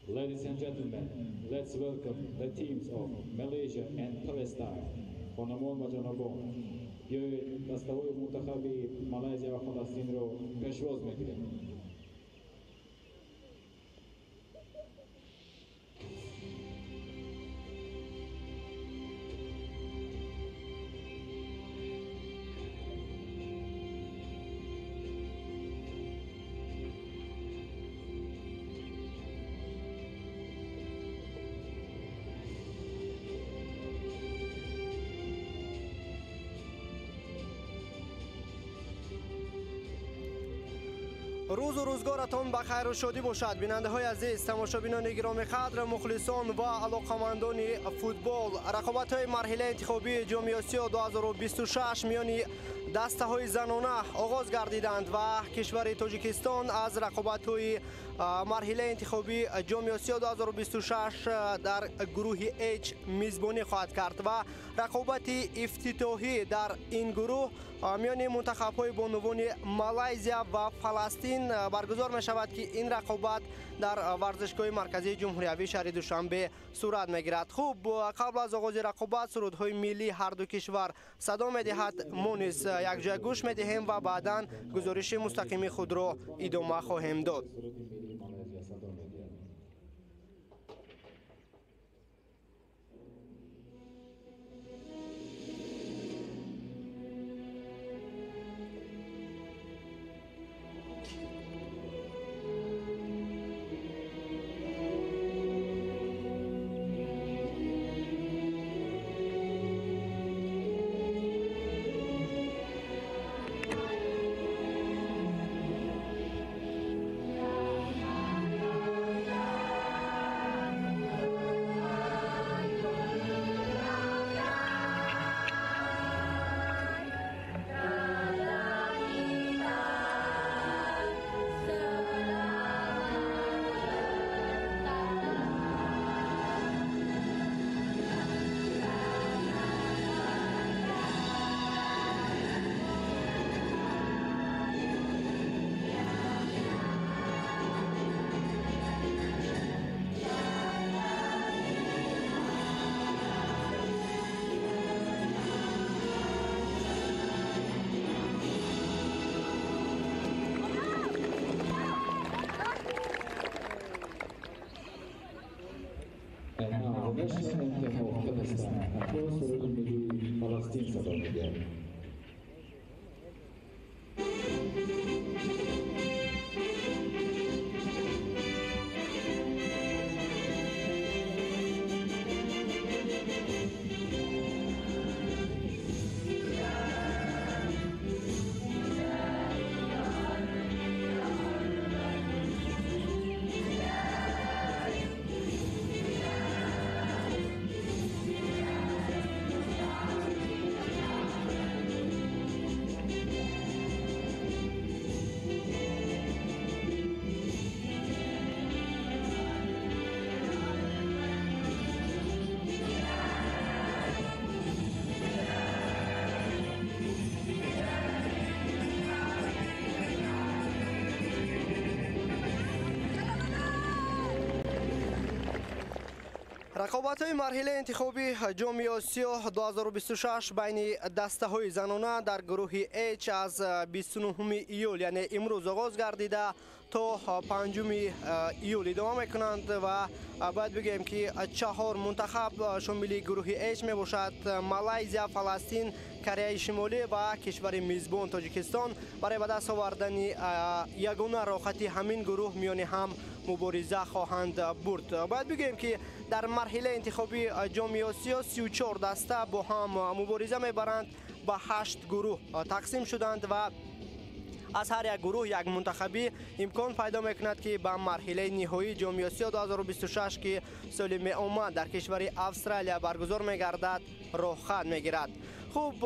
Ladies and gentlemen, let's welcome the teams of Malaysia and Palestine. Хонумон ва ҷанобон, биёед дастаҳои мунтахаби Малайзия ва Фаластинро пешвоз мегирем. Рӯзу рӯзгоратон ба хайру шодӣ бошад, бинандаҳои азиз, тамошобинони гиромиқадр, мухлисон ва алоқамандони футбол. Рақобатҳои марҳилаи интихобии Ҷоми Осиё 2026 миёни дастаҳои занона оғоз гардиданд ва кишвари Тоҷикистон аз рақобатҳои марҳилаи интихобии Ҷоми Осиё 2026 дар гурӯҳи H мизбонӣ хоҳад кард ва рақобати ифтитоҳӣ дар ин гурӯҳ миёни мунтахабҳои бонувони Малайзия ва Фаластин баргузор мешавад, ки ин рақобат дар варзишгоҳи марказии ҷумҳуриявии шаҳри Душанбе сурат мегирад. Хуб, қабл аз оғози рақобат сурудҳои миллии ҳар ду кишвар садо медиҳад. Мо низ якҷоя гӯш медиҳем ва баъдан гузориши мустақими худро идома хоҳем дод. National anthem of Palestine. Акнун суруди миллии Фаластин садо медиҳад. Рақобатҳои марҳилаи интихобии Ҷоми Осиё 2026 байни дастаҳои занона дар гурӯҳи H аз 29 июл, яъне имрӯз оғоз гардида то 5 июл идома мекунанд ва бояд бигӯем, ки чаҳор мунтахаб шомили гурӯҳи H мебошад: Малайзия, Фаластин, Кореяи Шимолӣ ва кишвари мизбон Тоҷикистон. Барои ба даст овардани ягона роҳхати ҳамин гурӯҳ миёни ҳам мубориза хоҳанд бурд. Бояд бигӯем, ки дар марҳилаи интихобии Ҷоми Осиё 34 даста бо ҳам мубориза мебаранд, ба 8 гурӯҳ тақсим шуданд ва аз ҳар як гурӯҳ як мунтахабӣ имкон пайдо мекунад, ки ба марҳилаи ниҳоии Ҷоми Осиё 2026, ки соли меомад дар кишвари Австралия баргузор мегардад, роҳхат мегирад. Хуб,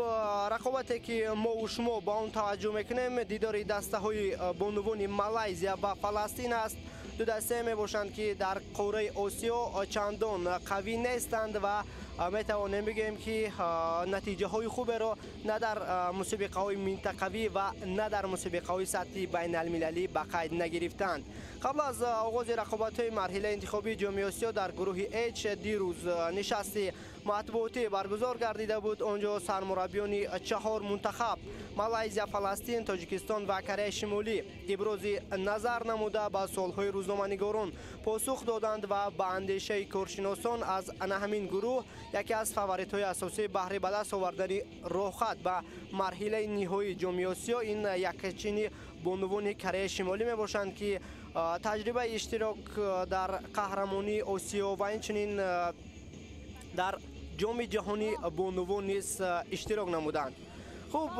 рақобате ки мо шумо ба он таваҷҷӯҳ мекунем, дидори дастаҳои бонувони Малайзия ва Фаластин аст. Ду дастае мебошанд, ки дар қораи Осиё чандон қавӣ нестанд ва метавонем бигӯем, ки натиҷаҳои хуберо на дар мусобиқаҳои минтақавӣ ва на дар мусобиқаҳои сатҳи байналмилалӣ ба қайд нагирифтанд. Қабл аз оғози рақобатҳои марҳилаи интихобии Ҷоми Осиё дар гурӯҳи H дирӯз нишасти матбуотӣ баргузор гардида буд. Он ҷо сармураббиёни чаҳор мунтахаб Малайзия, Фаластин, Тоҷикистон ва Кореяи Шимолӣ ибрози назар намуда, ба суолҳои рӯзноманигорон посух доданд ва ба андешаи коршиносон аз ана ҳамин гурӯҳ яке аз фаворитҳои асосӣ баҳри ба даст овардани роҳхат ба марҳилаи ниҳоии Ҷоми Осиё ин якчини бонувони Кореяи Шимолӣ мебошанд, ки таҷрибаи иштирок дар қаҳрамонии Осиё ва инчунин дар Ҷоми ҷаҳонии бонувон низ иштирок намуданд. Хуб,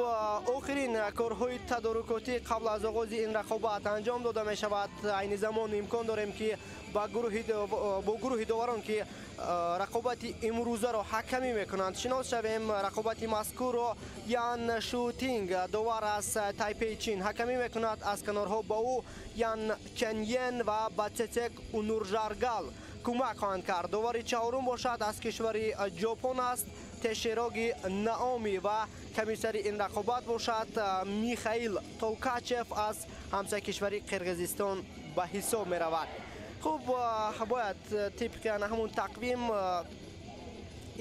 охирин корҳои тадорукотӣ қабл аз оғози ин рақобат анҷом дода мешавад. Айни замон имкон дорем, ки бо гурӯҳи доварон, ки рақобати имрӯзаро ҳакамӣ мекунанд, шинос шавем. Рақобати мазкурро Ян Шутинг, довар аз Тайпеи Чин, ҳакамӣ мекунад. Аз канорҳо ба ӯ Ян Ченйен ва Бацецек Унуржаргал кӯмак хоҳанд кард. Довари чаҳорум бошад, аз кишвари Ҷопон аст, Тешероги Наоми, ва комиссари ин рақобат бошад, Михаил Толкачев аз ҳамсоя кишвари Қирғизистон ба ҳисоб меравад. Хуб, бояд тибқи ана ҳамун тақвим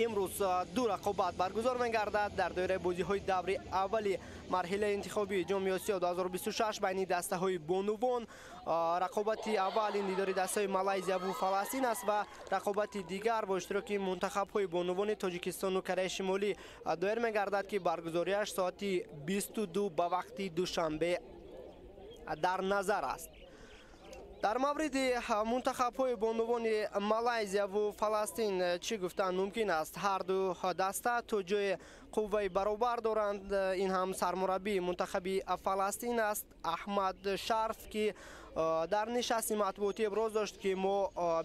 имрӯз ду рақобат баргузор мегардад дар доираи бозиҳои даври аввали марҳилаи интихобии Ҷоми Осиё 2026 байни дастаҳои бонувон. Рақобати аввал ин дидори дастаҳои Малайзияву Фаластин аст ва рақобати дигар бо иштироки мунтахабҳои бонувони Тоҷикистону Кореяи Шимолӣ доир мегардад, ки баргузориаш соати 22 ба вақти Душанбе дар назар аст. Дар мавриди мунтахабҳои бонувони Малайзияву Фаластин чӣ гуфтан мумкин аст? Ҳарду даста то ҷои қувваи баробар доранд. Ин ҳам сармураббии мунтахаби Фаластин аст, Аҳмад Шарф, ки дар нишасти матбуотӣ иброз дошт, ки мо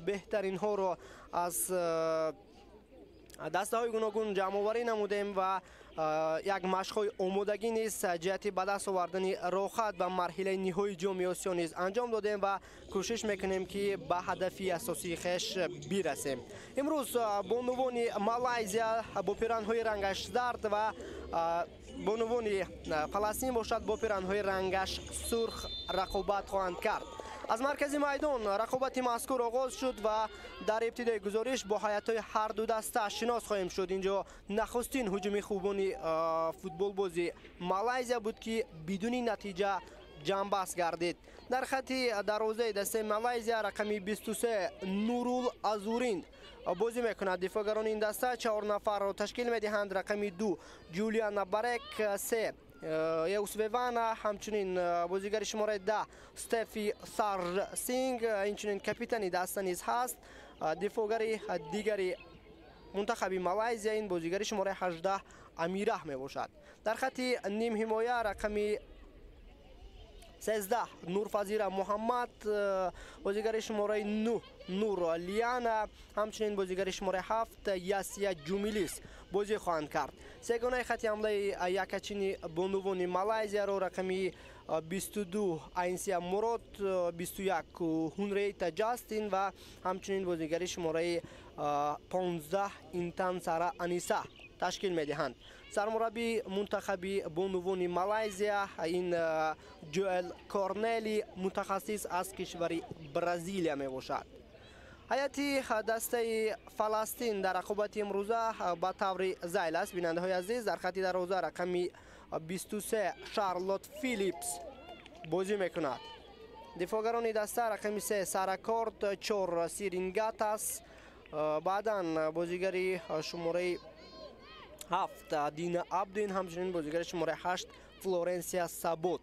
беҳтаринҳоро аз дастаҳои гуногун ҷамъоварӣ намудем ва як машқҳои омодагӣ низ ҷиҳати ба даст овардани роҳхат ба марҳилаи ниҳоии Ҷоми Осиё низ анҷом додем ва кӯшиш мекунем, ки ба ҳадафи асосии хеш бирасем. Имрӯз бонувони Малайзия бо пиранҳои рангаш зард ва бонувони Фаластин бошад, бо пиранҳои рангаш сурх рақобат хоҳанд кард. Аз маркази майдон рақобати мазкур оғоз шуд ва дар ибтидои гузориш бо ҳайатҳои ҳарду даста шинос хоҳем шуд. Инҷо нахустин ҳуҷуми хубони футболбози Малайзия буд, ки бидуни натиҷа ҷамъбаст гардид. Дар хати дарвозаи дастаи Малайзия рақами 23 Нурул Азурин бозӣ мекунад. Дифоъгарони ин даста чаҳор нафарро ташкил медиҳанд: рақами 2 Ҷулиана Барек, 3 Еусвевана, ҳамчунин бозигари шумораи 10 Стефи Сарсинг, инчунин капитани даста низ ҳаст. Дифоъгари дигари мунтахаби Малайзия ин бозигари шумораи 18 Амираҳ мебошад. Дар хати нимҳимоя рақами 13 Нурфазира Муҳаммад, бозигари шумораи 9 Нур Лиана, ҳамчунин бозигари шумораи 7 Ясия Ҷумилис бозӣ хоҳанд кард. Сегонаи хати ҳамлаи якачини бонувони Малайзияро рақами 22 Айнсия Мурод, 21 Ҳунрейта Ҷастин ва ҳамчунин бозигари шумораи 15 Интан Сара Аниса ташкил медиҳанд. Сармураббии мунтахаби бонувони Малайзия ин Ҷоэл Корнели, мутахассис аз кишвари Бразилия мебошад. Ҳайати дастаи Фаластин дар рақобати имрӯза ба таври зайл аст, бинандаҳои азиз. Дар хати дарвоза рақами 23 Шарлот Филипс бозӣ мекунад. Дифоъгарони даста: рақами 3 Саракорд, 4 Сирингатас, баъдан бозигари шумораи 7 Дина Абдин, ҳамчунин бозигари шумораи 8 Флоренсия Сабот.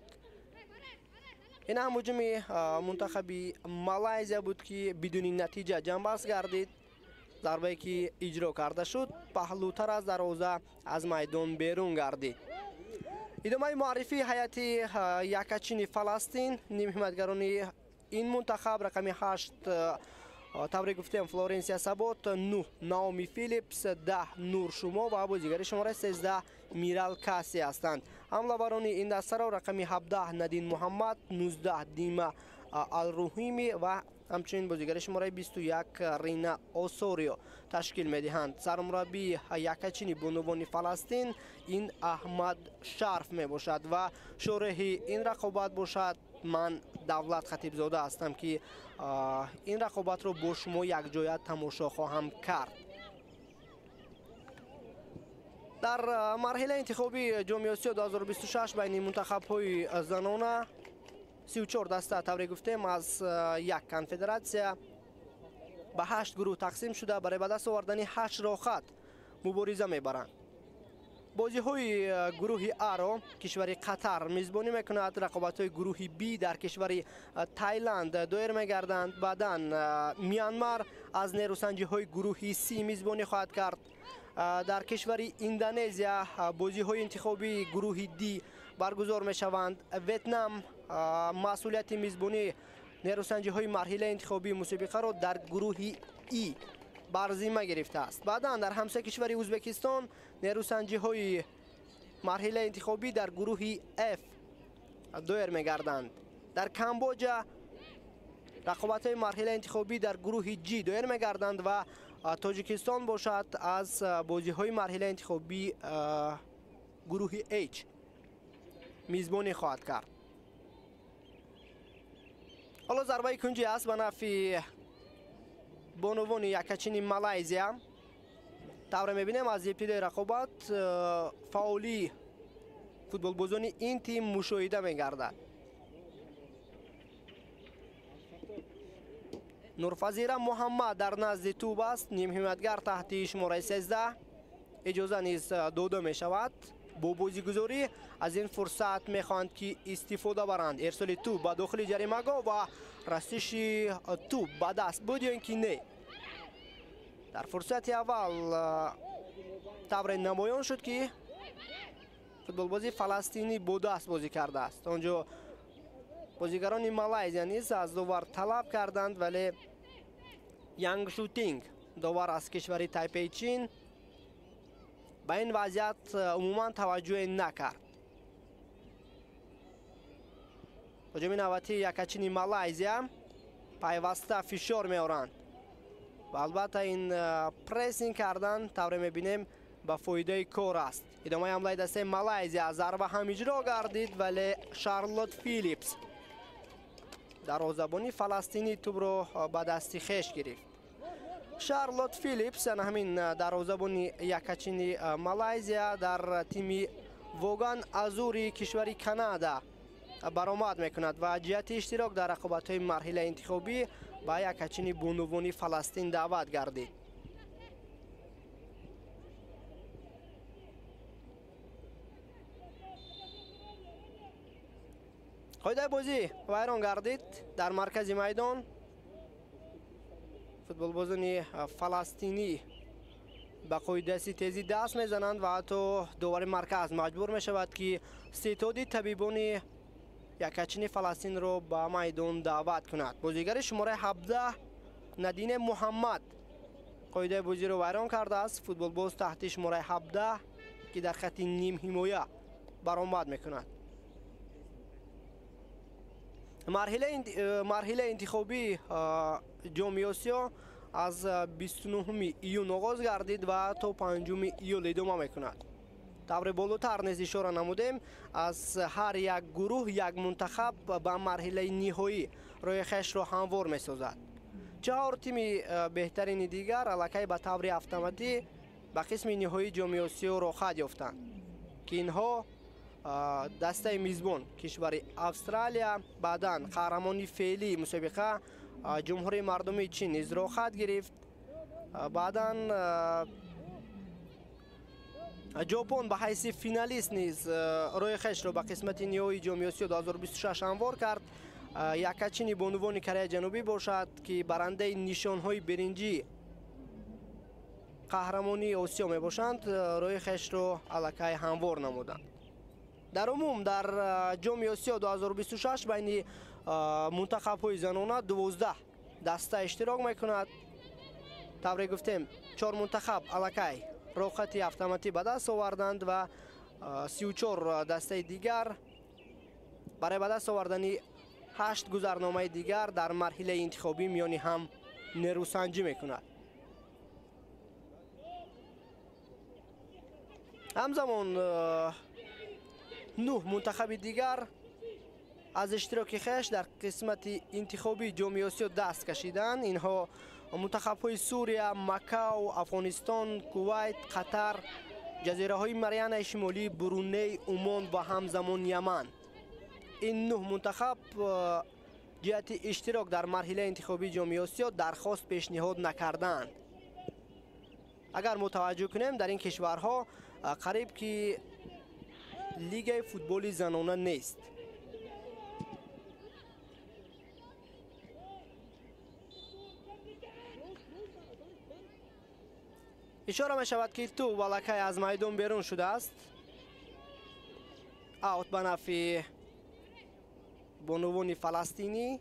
Ин ҳам ҳуҷуми мунтахаби Малайзия буд, ки бидуни натиҷа ҷамъбаст гардид. Зарбае ки иҷро карда шуд, паҳлӯтар аз дарвоза аз майдон берун гардид. Идомаи муаррифии ҳайати якачини Фаластин: нимҳимоятгарони ин мунтахаб рақами 8, тавре гуфтем, Флоренсия Сабот, 9 Наоми Филипс, 10 Нур Шумо ва бозигари шумораи 13 Мирал Каси ҳастанд. Ҳамлаварони ин дастаро рақами 17 Надин Муҳаммад, 19 Дима Алруҳими ва ҳамчунин бозигари шумораи 21 Рина Осорио ташкил медиҳанд. Сармураббии якачини бонувони Фаластин ин Аҳмад Шарф мебошад ва шореҳи ин рақобат бошад ман Давлат Хатибзода ҳастам, ки ин рақобатро бо шумо якҷоя тамошо хоҳам кард. Дар марҳилаи интихобии Ҷоми Осиё 2026 байни мунтахабҳои занона 34 даста, тавре гуфтем, аз як конфедератсия ба 8 гурӯҳ тақсим шуда барои ба даст овардани 8 роҳхат мубориза мебаранд. Бозиҳои гурӯҳи Аро кишвари Қатар мизбонӣ мекунад. Рақобатҳои гурӯҳи Б дар кишвари Тайланд доир мегарданд. Баъдан Мянмар аз нерӯсанҷиҳои гурӯҳи С мизбонӣ хоҳад кард. Дар кишвари Индонезия бозиҳои интихобии гурӯҳи Д баргузор мешаванд. Ветнам масъулияти мизбонӣ нерӯсанҷиҳои марҳилаи интихобии мусобиқаро дар гурӯҳи И бар зимма гирифтааст. Баъдан дар ҳамсоя кишвари Ӯзбекистон нерӯсанҷиҳои марҳилаи интихобӣ дар гурӯҳи Ф доир мегарданд. Дар Камбоҷа рақобатҳои марҳилаи интихобӣ дар гурӯҳи Ҷ доир мегарданд ва Тоҷикистон бошад аз бозиҳои марҳилаи интихобӣ гурӯҳи H мизбонӣ хоҳад кард. Ҳоло зарбаи кунҷӣ аст ба нафъи бонувони якачини Малайзия. Тавре мебинем, аз ибтидои рақобат фаъолии футболбозони ин тим мушоҳида мегардад. Нурфазира Муҳаммад дар назди тӯб аст. Нимҳимоятгар таҳти шумораи 13 иҷоза низ дода мешавад. Бо бозигузорӣ аз ин фурсат мехоҳанд, ки истифода баранд. Ирсоли тӯб ба дохили ҷаримагоҳ ва расиши тӯб ба даст буд ё ин ки не. Дар фурсати аввал тавре намоён шуд, ки футболбози фаластинӣ бо даст бозӣ кардааст. Он ҷо бозигарони Малайзия низ аз довар талаб карданд, вале Янг Шутинг, довар аз кишвари Тайпеи Чин, ба ин вазъият умуман таваҷҷӯҳе накард. Ҳуҷуми навбатии якачини Малайзия пайваста фишор меоранд ва албатта ин прессинг кардан, тавре мебинем, ба фоидаи кор аст. Идомаи ҳамлаи дастаи Малайзия, зарба ҳам иҷро гардид, вале Шарлот Филипс дарвозабони фаластинӣ тӯбро ба дасти хеш гирифт. Шарлот Филипс, ана ҳамин дарвозабони якачини Малайзия, дар тими Воган Азури кишвари Канада баромад мекунад ва ҷиҳати иштирок дар рақобатҳои марҳилаи интихобӣ ба якачини бонувони Фаластин даъват гардид. Қоидаи бозӣ вайрон гардид. Дар маркази майдон футболбозони фаластинӣ ба қоидаси тезӣ даст мезананд ва ҳатто довари марказ маҷбур мешавад, ки ситоди табибони якачини Фаластинро ба майдон даъват кунад. Бозигари шумораи 17 Надине Муҳаммад қоидаи бозиро вайрон кардааст. Футболбоз таҳти шумораи 17, ки дар хатти нимҳимоя баромад мекунад. Марҳилаи интихобии Ҷоми Осиё аз 29 июн оғоз гардид ва то 5 июл идома мекунад. Тавре болотар низ ишора намудем, аз ҳар як гурӯҳ як мунтахаб ба марҳилаи ниҳоӣ роҳи хешро ҳамвор месозад. 4 тими беҳтарини дигар аллакай ба таври автоматӣ ба қисми ниҳоии Ҷоми Осиё роҳхат ёфтанд, ки инҳо дастаи мизбон кишвари Австралия, баъдан қаҳрамони феълии мусобиқа Ҷумҳурии Мардумии Чин низ роҳхат гирифт. Баъдан Ҷопон ба ҳайси финалист низ роҳи хешро ба қисмати ниҳоии Ҷоми Осиё 2026 ҳамвор кард. Якачини бонувони Кореяи Ҷанубӣ бошад, ки барандаи нишонҳои биринҷӣ қаҳрамонии Осиё мебошанд, роҳи хешро аллакай ҳамвор намуданд. Дар умум дар Ҷоми Осиё 2026 байни мунтахабҳои занона 12 даста иштирок мекунад. Тавре гуфтем, 4 мунтахаб аллакай роҳхати автоматӣ ба даст оварданд ва 34 дастаи дигар барои ба даст овардани 8 гузарномаи дигар дар марҳилаи интихобӣ миёни ҳам нерӯсанҷӣ мекунад. Ҳамзамон 9 мунтахаби дигар аз иштироки хеш дар қисмати интихобии ҷоми Осиё даст кашиданд. Инҳо мунтахабҳои Сурия, Макао, Афғонистон, Кувайт, Қатар, ҷазираҳои Марианаи Шимолӣ, Бруней, Умон ва ҳамзамон Яман. Ин 9 мунтахаб ҷиҳати иштирок дар марҳилаи интихобии ҷоми Осиё дархост пешниҳод накарданд. Агар мо таваҷҷӯҳ кунем, дар ин кишварҳо қариб ки лигаи футболи занона нест. Ишора мешавад ки тӯб аллакай аз майдон берун шудааст. Аут ба нафъи бонувони фаластинӣ.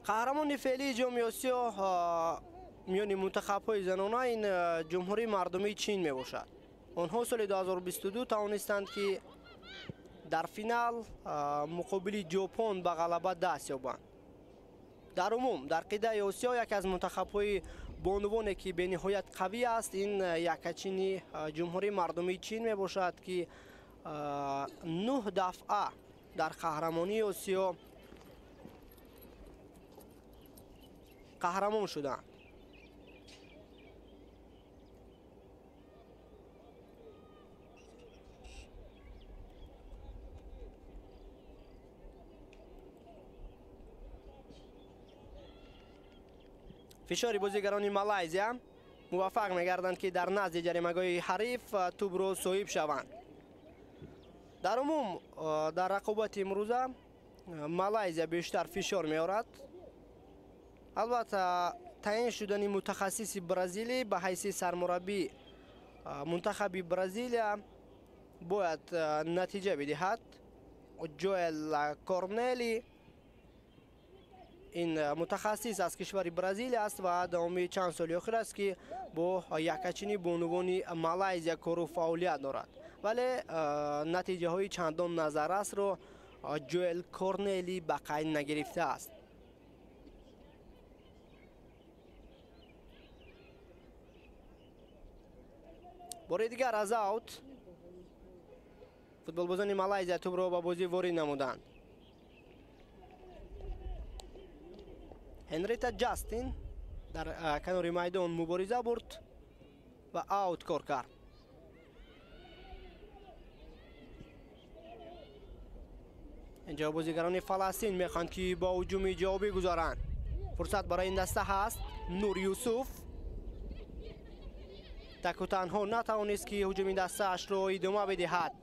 Қаҳрамони феълии ҷоми Осиё миёни мунтахабҳои занона ин Ҷумҳурии Мардумии Чин мебошад. Онҳо соли 2022 тавонистанд ки дар финал муқобили Ҷопон ба ғалаба даст ёбанд. Дар умум дар қидаи Осиё яке аз мунтахабҳои бонувоне ки бениҳоят қавӣ аст, ин якачини Ҷумҳурии Мардумии Чин мебошад ки 9 дафъа дар қаҳрамонии Осиё қаҳрамон шуданд. Фишори бозигарони Малайзия муваффақ мегарданд ки дар назди ҷаримагоҳи ҳариф тӯбро соҳиб шаванд. Дар умум дар рақобати имрӯза Малайзия бештар фишор меорад. Албатта таъин шудани мутахассиси бразилӣ ба ҳайси сармураббӣ мунтахаби Бразилия бояд натиҷа бидиҳад. Ҷоэл Корнели ин мутахассис аз кишвари Бразилия аст ва давоми чанд соли охир аст ки бо якачини бонувони Малайзия кору фаъолият дорад, вале натиҷаҳои чандон назаррасро Ҷоэл Корнели ба қайд нагирифтааст. Бори дигар аз аут футболбозони Малайзия тӯбро ба бозӣ ворид намуданд. Ҳенрита Ҷастин дар канори майдон мубориза бурд ва аут кор кард. Инҷо бозигарони Фаластин мехоҳанд ки бо ҳуҷуми ҷавобӣ гузаранд. Фурсат барои ин даста ҳаст. Нур Юсуф таку танҳо натавонист ки ҳуҷуми дастаашро идома бидиҳад.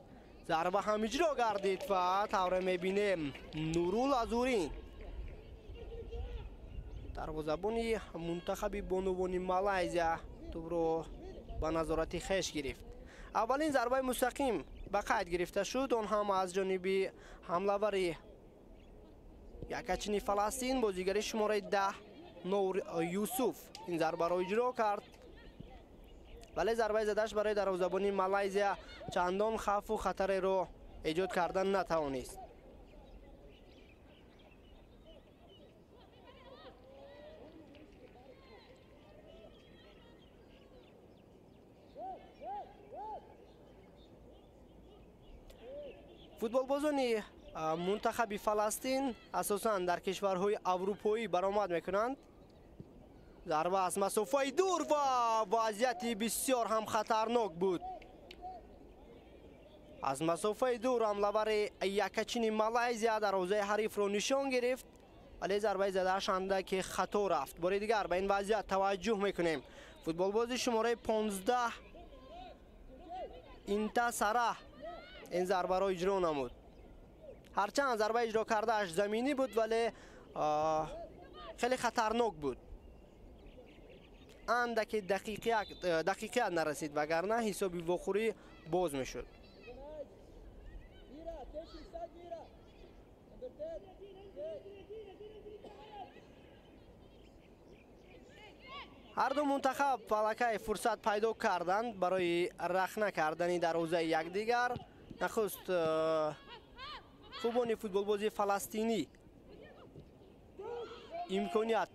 Зарба ҳам иҷро гардид ва тавре мебинем Нурул Азурин дарвозабони мунтахаби бонувони Малайзия тӯбро ба назорати хеш гирифт. Аввалин зарбаи мустақим ба қайд гирифта шуд, он ҳам аз ҷониби ҳамлавари якачини Фаластин, бозигари шумораи 10 Нур Юсуф ин зарбаро иҷро кард, вале зарбаи задаш барои дарвозабони Малайзия чандон хавфу хатареро эҷод кардан натавонист. Футболбозони мунтахаби Фаластин асосан дар кишварҳои аврупоӣ баромад мекунанд. Зарба аз масофаи дур ва вазъияти бисёр ҳам хатарнок буд. Аз масофаи дур ҳамлавари якачини Малайзия дарвозаи ҳарифро нишон гирифт, вале зарбаи задааш андаке хато рафт. Бори дигар ба ин вазъият таваҷҷӯҳ мекунем. Футболбози шумораи 15 Инта Сараҳ ин зарбаро иҷро намуд. Ҳарчанд зарба иҷро кардааш заминӣ буд, вале хеле хатарнок буд. Андаке дақиқият нарасид, вагарна ҳисоби вохӯрӣ боз мешуд. Ҳар ду мунтахаб аллакай фурсат пайдо карданд барои рахна кардани дарвозаи якдигар. Нахуст хубони футболбози фаластинӣ имконият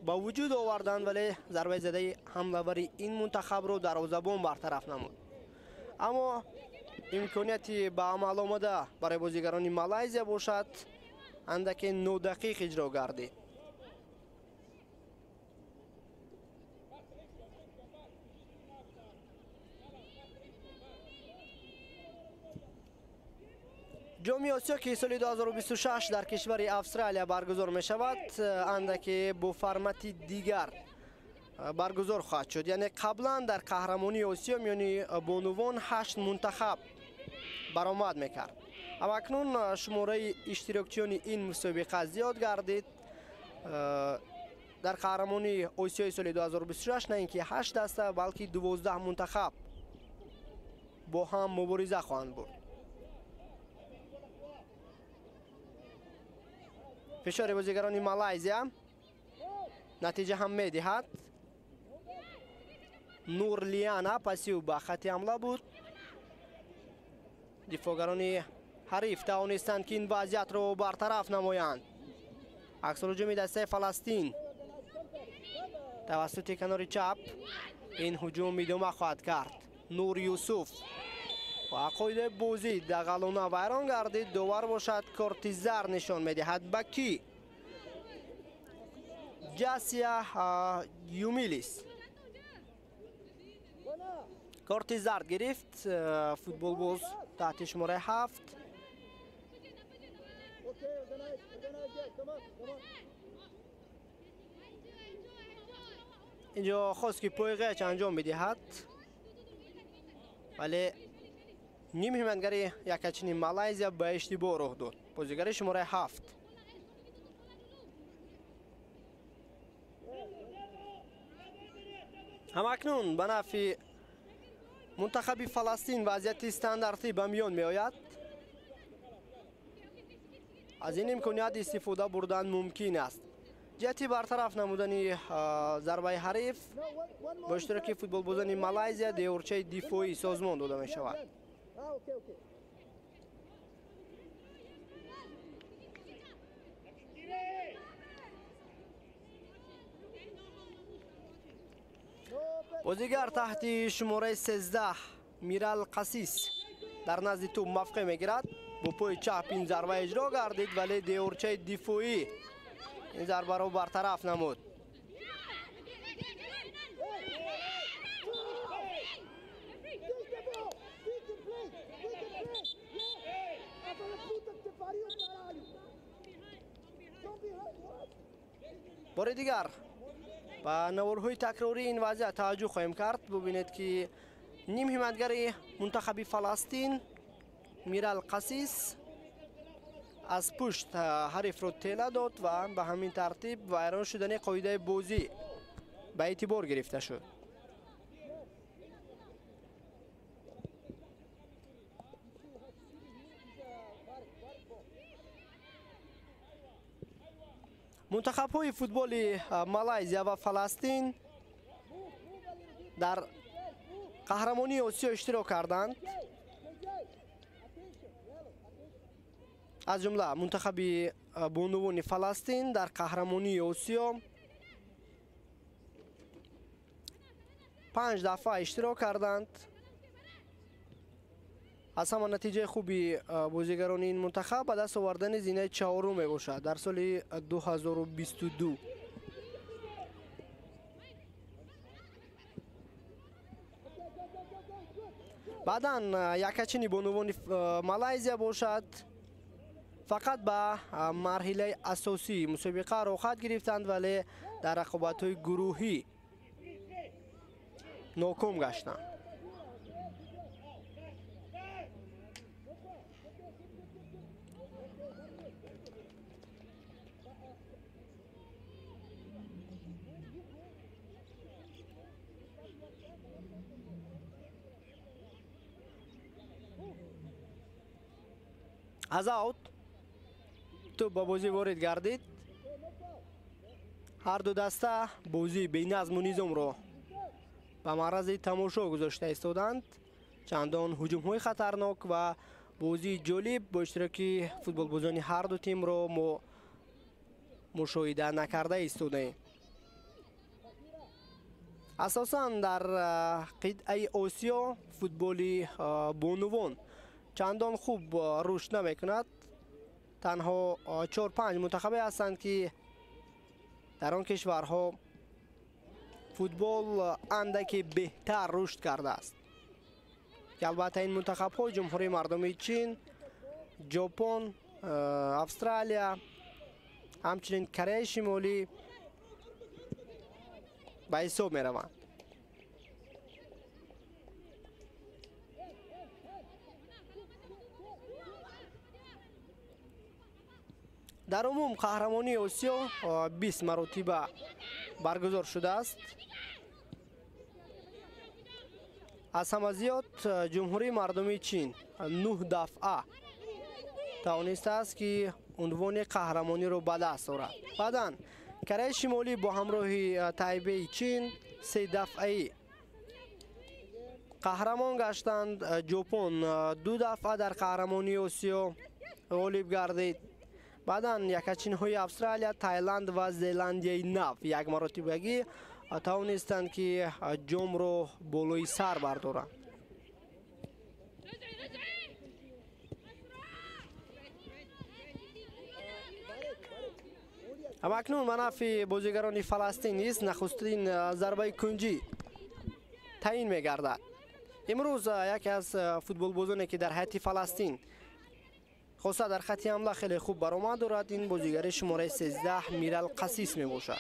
ба вуҷуд оварданд, вале зарбаи задаи ҳамлавари ин мунтахабро дарвозабон бартараф намуд. Аммо имконияти ба амал омада барои бозигарони Малайзия бошад андаке нодақиқ иҷро гардид. Ҷоми Осиё, ки соли 2026 дар кишвари Австралия баргузор мешавад, андаке бо формати дигар баргузор хоҳад шуд. Яъне қаблан дар қаҳрамонии Осиё миёни бонувон 8 мунтахаб баромад мекард. Аммо акнун шумораи иштирокчиёни ин мусобиқа зиёд гардид. Дар қаҳрамонии Осиёи соли 2026 на ин ки 8 даста, балки 12 мунтахаб бо ҳам мубориза хоҳанд бурд. Фишори бозигарони Малайзия натиҷа ҳам медиҳад. Нурлиана пасив ба хати ҳамла буд. Дифоъгарони ҳариф тавонистанд, ки ин вазъиятро бартараф намоянд. Аксулҳуҷуми дастаи Фаластин тавассути канори чап ин ҳуҷум идома хоҳад кард. Нур Юсуф ва қоидаи бозӣ дағалона вайрон гардид. Довар бошад корти зар нишон медиҳад ба кӣ? Ҷасия Юмилис корти зард гирифт. Футболбоз таҳти шумораи 7. Инҷо хост ки пойғеч анҷом медиҳад, вале ним ҳимоятгари якачини Малайзия ба иштибоҳ роҳ дод. Бозигари шумораи 7. Ҳамакнун ба нафъи мунтахаби Фаластин вазъияти стандартӣ ба миён меояд. Аз ин имконият истифода бурдан мумкин аст. Ҷиҳати бартараф намудани зарбаи ҳариф бо иштироки футболбозони Малайзия деворчаи дифоӣ созмон дода мешавад. Бозигар таҳти шумораи 13 Мирал Қасис дар назди тӯб мавқеъ мегирад. Бо пои чап ин зарба иҷро гардид, вале деворчаи дифоӣ ин зарбаро бартараф намуд. Бори дигар ба наворҳои такрории ин вазъият таваҷҷӯҳ хоҳем кард. Бубинед, ки ним ҳимоятгари мунтахаби Фаластин Мирал Қасис аз пушт ҳарифро тела дод ва ба ҳамин тартиб вайрон шудани қоидаи бозӣ ба эътибор гирифта шуд. Мунтахабҳои футболи Малайзия ва Фаластин дар қаҳрамонии Осиё иштирок карданд. Аз ҷумла мунтахаби бонувони Фаластин дар қаҳрамонии Осиё 5 дафъа иштирок карданд. Аз ҳама натиҷаи хуби бозигарони ин мунтахаб ба даст овардани зинаи чаҳорум мебошад дар соли 2022. Баъдан якачини бонувони Малайзия бошад фақат ба марҳилаи асосии мусобиқа роҳхат гирифтанд, вале дар рақобатҳои гурӯҳӣ ноком гаштанд. Аз аут Тӯп ба бозӣ ворид гардид. Ҳар ду даста бозии беназму низомро ба маърази тамошо гузошта истоданд. Чандон ҳуҷумҳои хатарнок ва бозии ҷолиб бо иштироки футболбозони ҳар ду тимро мо мушоҳида накарда истодаем. Асосан дар қитъаи Осиё футболи бонувон чандон хуб рушд намекунад. Танҳо 4-5 мунтахабе ҳастанд, ки дар он кишварҳо футбол андаке беҳтар рушд кардааст. Ки албатта ин мунтахабҳо Ҷумҳурии Мардумии Чин, Ҷопон, Австралия, ҳамчунин Кореяи Шимолӣ ба ҳисоб мераванд. Дар умум қаҳрамонии Осиё 20 маротиба баргузор шудааст. Аз ҳама зиёд Ҷумҳурии Мардумии Чин 9 дафъа тавонистааст, ки унвони қаҳрамониро ба даст орад. Баъдан Кореяи Шимолӣ бо ҳамроҳи Тайбеи Чин 3 дафъаи қаҳрамон гаштанд. Ҷопон 2 дафъа дар қаҳрамонии Осиё ғолиб гардид. Баъдан якачинҳои Австралия, Тайланд ва Зеландияи Нав як маротибагӣ тавонистанд, ки ҷомро болои сар бардоранд. Ҳамакнун ба нафъи бозигарони Фаластин низ нахустин зарбаи кунҷӣ таъин мегардад. Имрӯз яке аз футболбозоне, ки дар ҳайати Фаластин хоса дар хати ҳамла хеле хуб баромад дорад, ин бозигари шумораи 13 Мирал Қасис мебошад.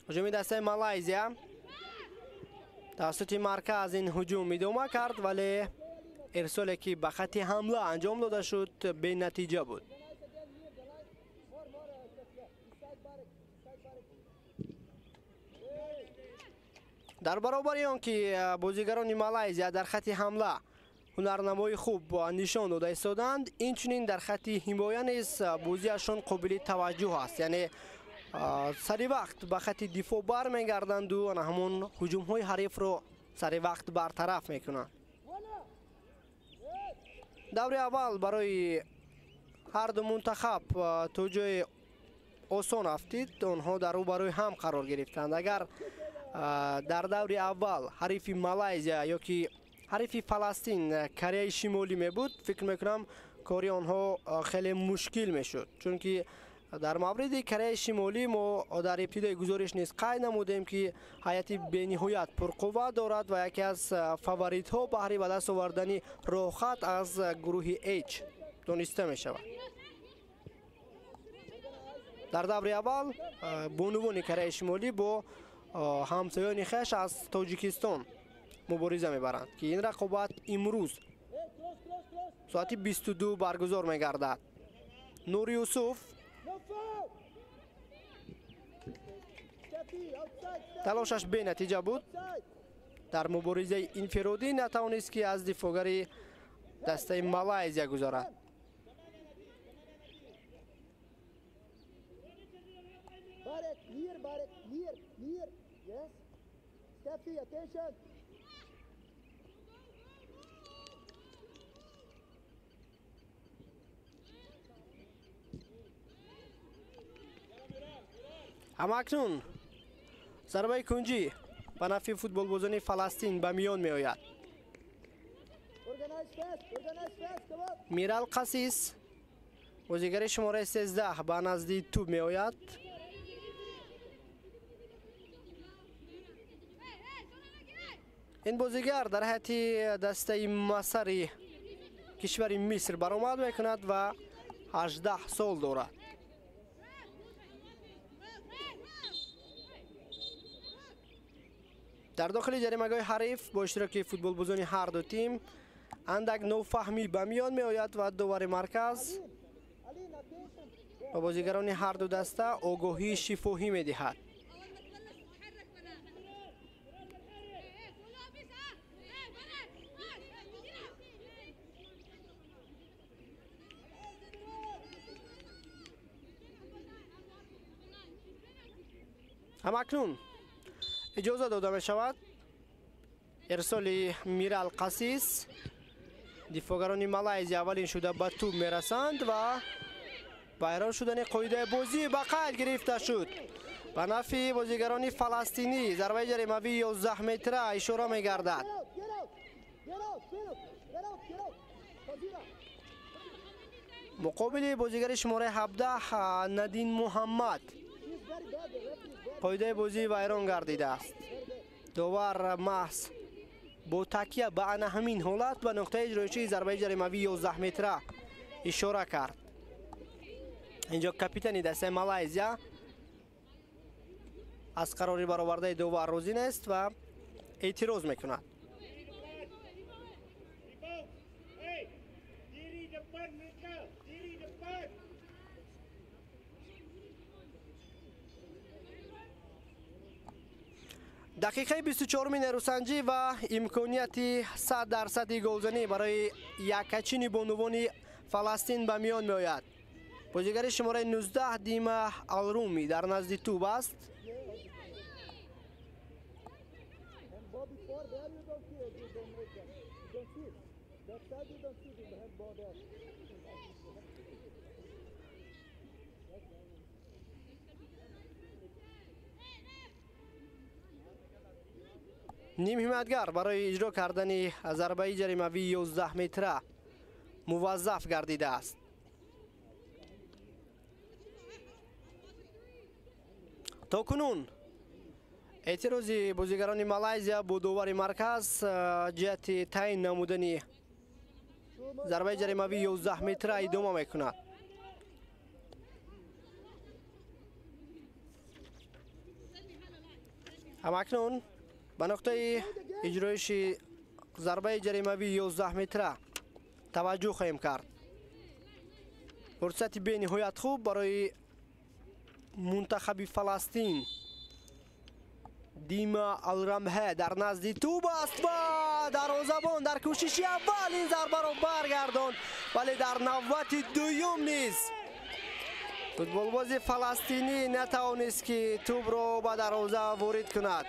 Ҳуҷуми дастаи Малайзия тавассути марказ ин ҳуҷум идома кард, вале ирсоле, ки ба хати ҳамла анҷом дода шуд, бенатиҷа буд. Дар баробари он ки бозигарони Малайзия дар хати ҳамла ҳунарнамои хуб нишон дода истоданд, инчунин дар хати ҳимоя низ бозиашон қобили таваҷҷӯҳ аст. Яъне сари вақт ба хати дифоъ бармегарданду ана ҳамон ҳуҷумҳои ҳарифро сари вақт бартараф мекунанд. Даври аввал барои ҳар ду мунтахаб то ҷои осон афтид. Онҳо дар рӯбарӯи ҳам қарор гирифтанд. Агар дар даври аввал ҳарифи Малайзия ё ки ҳарифи Фаластин Кореяи Шимолӣ мебуд, фикр мекунам кори онҳо хеле мушкил мешуд, чунки дар мавриди Кореяи Шимолӣ мо дар ибтидои гузориш низ қайд намудем, ки ҳайати бениҳоят пурқувват дорад ва яке аз фаворитҳо баҳри ба даст овардани роҳхат аз гурӯҳи H дониста мешавад. Дар даври аввал бонувони Кореяи Шимолӣ бо ҳамсоёни хеш аз Тоҷикистон мубориза мебаранд, ки ин рақобат имрӯз соати 22 баргузор мегардад. Нур Юсуф талошаш бенатиҷа буд. Дар муборизаи инфиродӣ натавонист, ки аз дифоъгари дастаи Малайзия гузарад. Ҳамакнун зарбаи кунҷӣ ба нафъи футболбозони Фаластин ба миён меояд. Мирал Қасис бозигари шумораи 13 ба назди тӯб меояд. Ин бозигар дар ҳайати дастаи Масари кишвари Миср баромад мекунад ва 18 сол дорад. Дар дохили ҷаримагоҳи ҳариф бо иштироки футболбозони ҳар ду тим андак нофаҳмӣ ба миён меояд ва довари марказ Ба бозигарони ҳар ду даста огоҳии шифоҳӣ медиҳад. Ҳамакнун иҷоза дода мешавад ирсоли Мирал Қасис. Дифоъгарони Малайзия аввалин шуда ба тӯб мерасанд ва вайрон шудани қоидаи бозӣ ба қайд гирифта шуд. Ба нафъи бозигарони фаластинӣ зарбаи ҷаримавии 11 метра ишора мегардад. Муқобили бозигари шумораи 17 Надин Муҳаммад қоидаи бозӣ вайрон гардидааст. Довар маҳз бо такя ба ана ҳамин ҳолат ба нуқтаи иҷроишии зарбаи ҷаримавии 11 метра ишора кард. Инҷо капитани дастаи Малайзия аз қарори баровардаи довар розӣ нест ва эътироз мекунад. Дақиқаи 24-ми нерӯсанҷӣ ва имконияти 100% голзанӣ барои яккачини бонувони Фаластин ба миён меояд. Бозигари шумораи 19 Дима Алруми дар назди тӯб аст. Ним ҳимоятгар барои иҷро кардани зарбаи ҷаримавии 11 метра муваззаф гардидааст. То кунун эътирози бозигарони Малайзия бо довари марказ ҷиҳати таъин намудани зарбаи ҷаримавии 11 метра идома мекунад. Ҳамакнун ба нуқтаи иҷроиши зарбаи ҷаримавии 11 метра таваҷҷӯҳ хоҳем кард. Фурсати бениҳоят хуб барои мунтахаби Фаластин. Дима Алрамҳе дар назди тӯб аст ва дарвозабон дар кӯшиши аввал ин зарбаро баргардонд, вале дар навбати дуюм низ футболбози фаластинӣ натавонист, ки тӯбро ба дарвоза ворид кунад.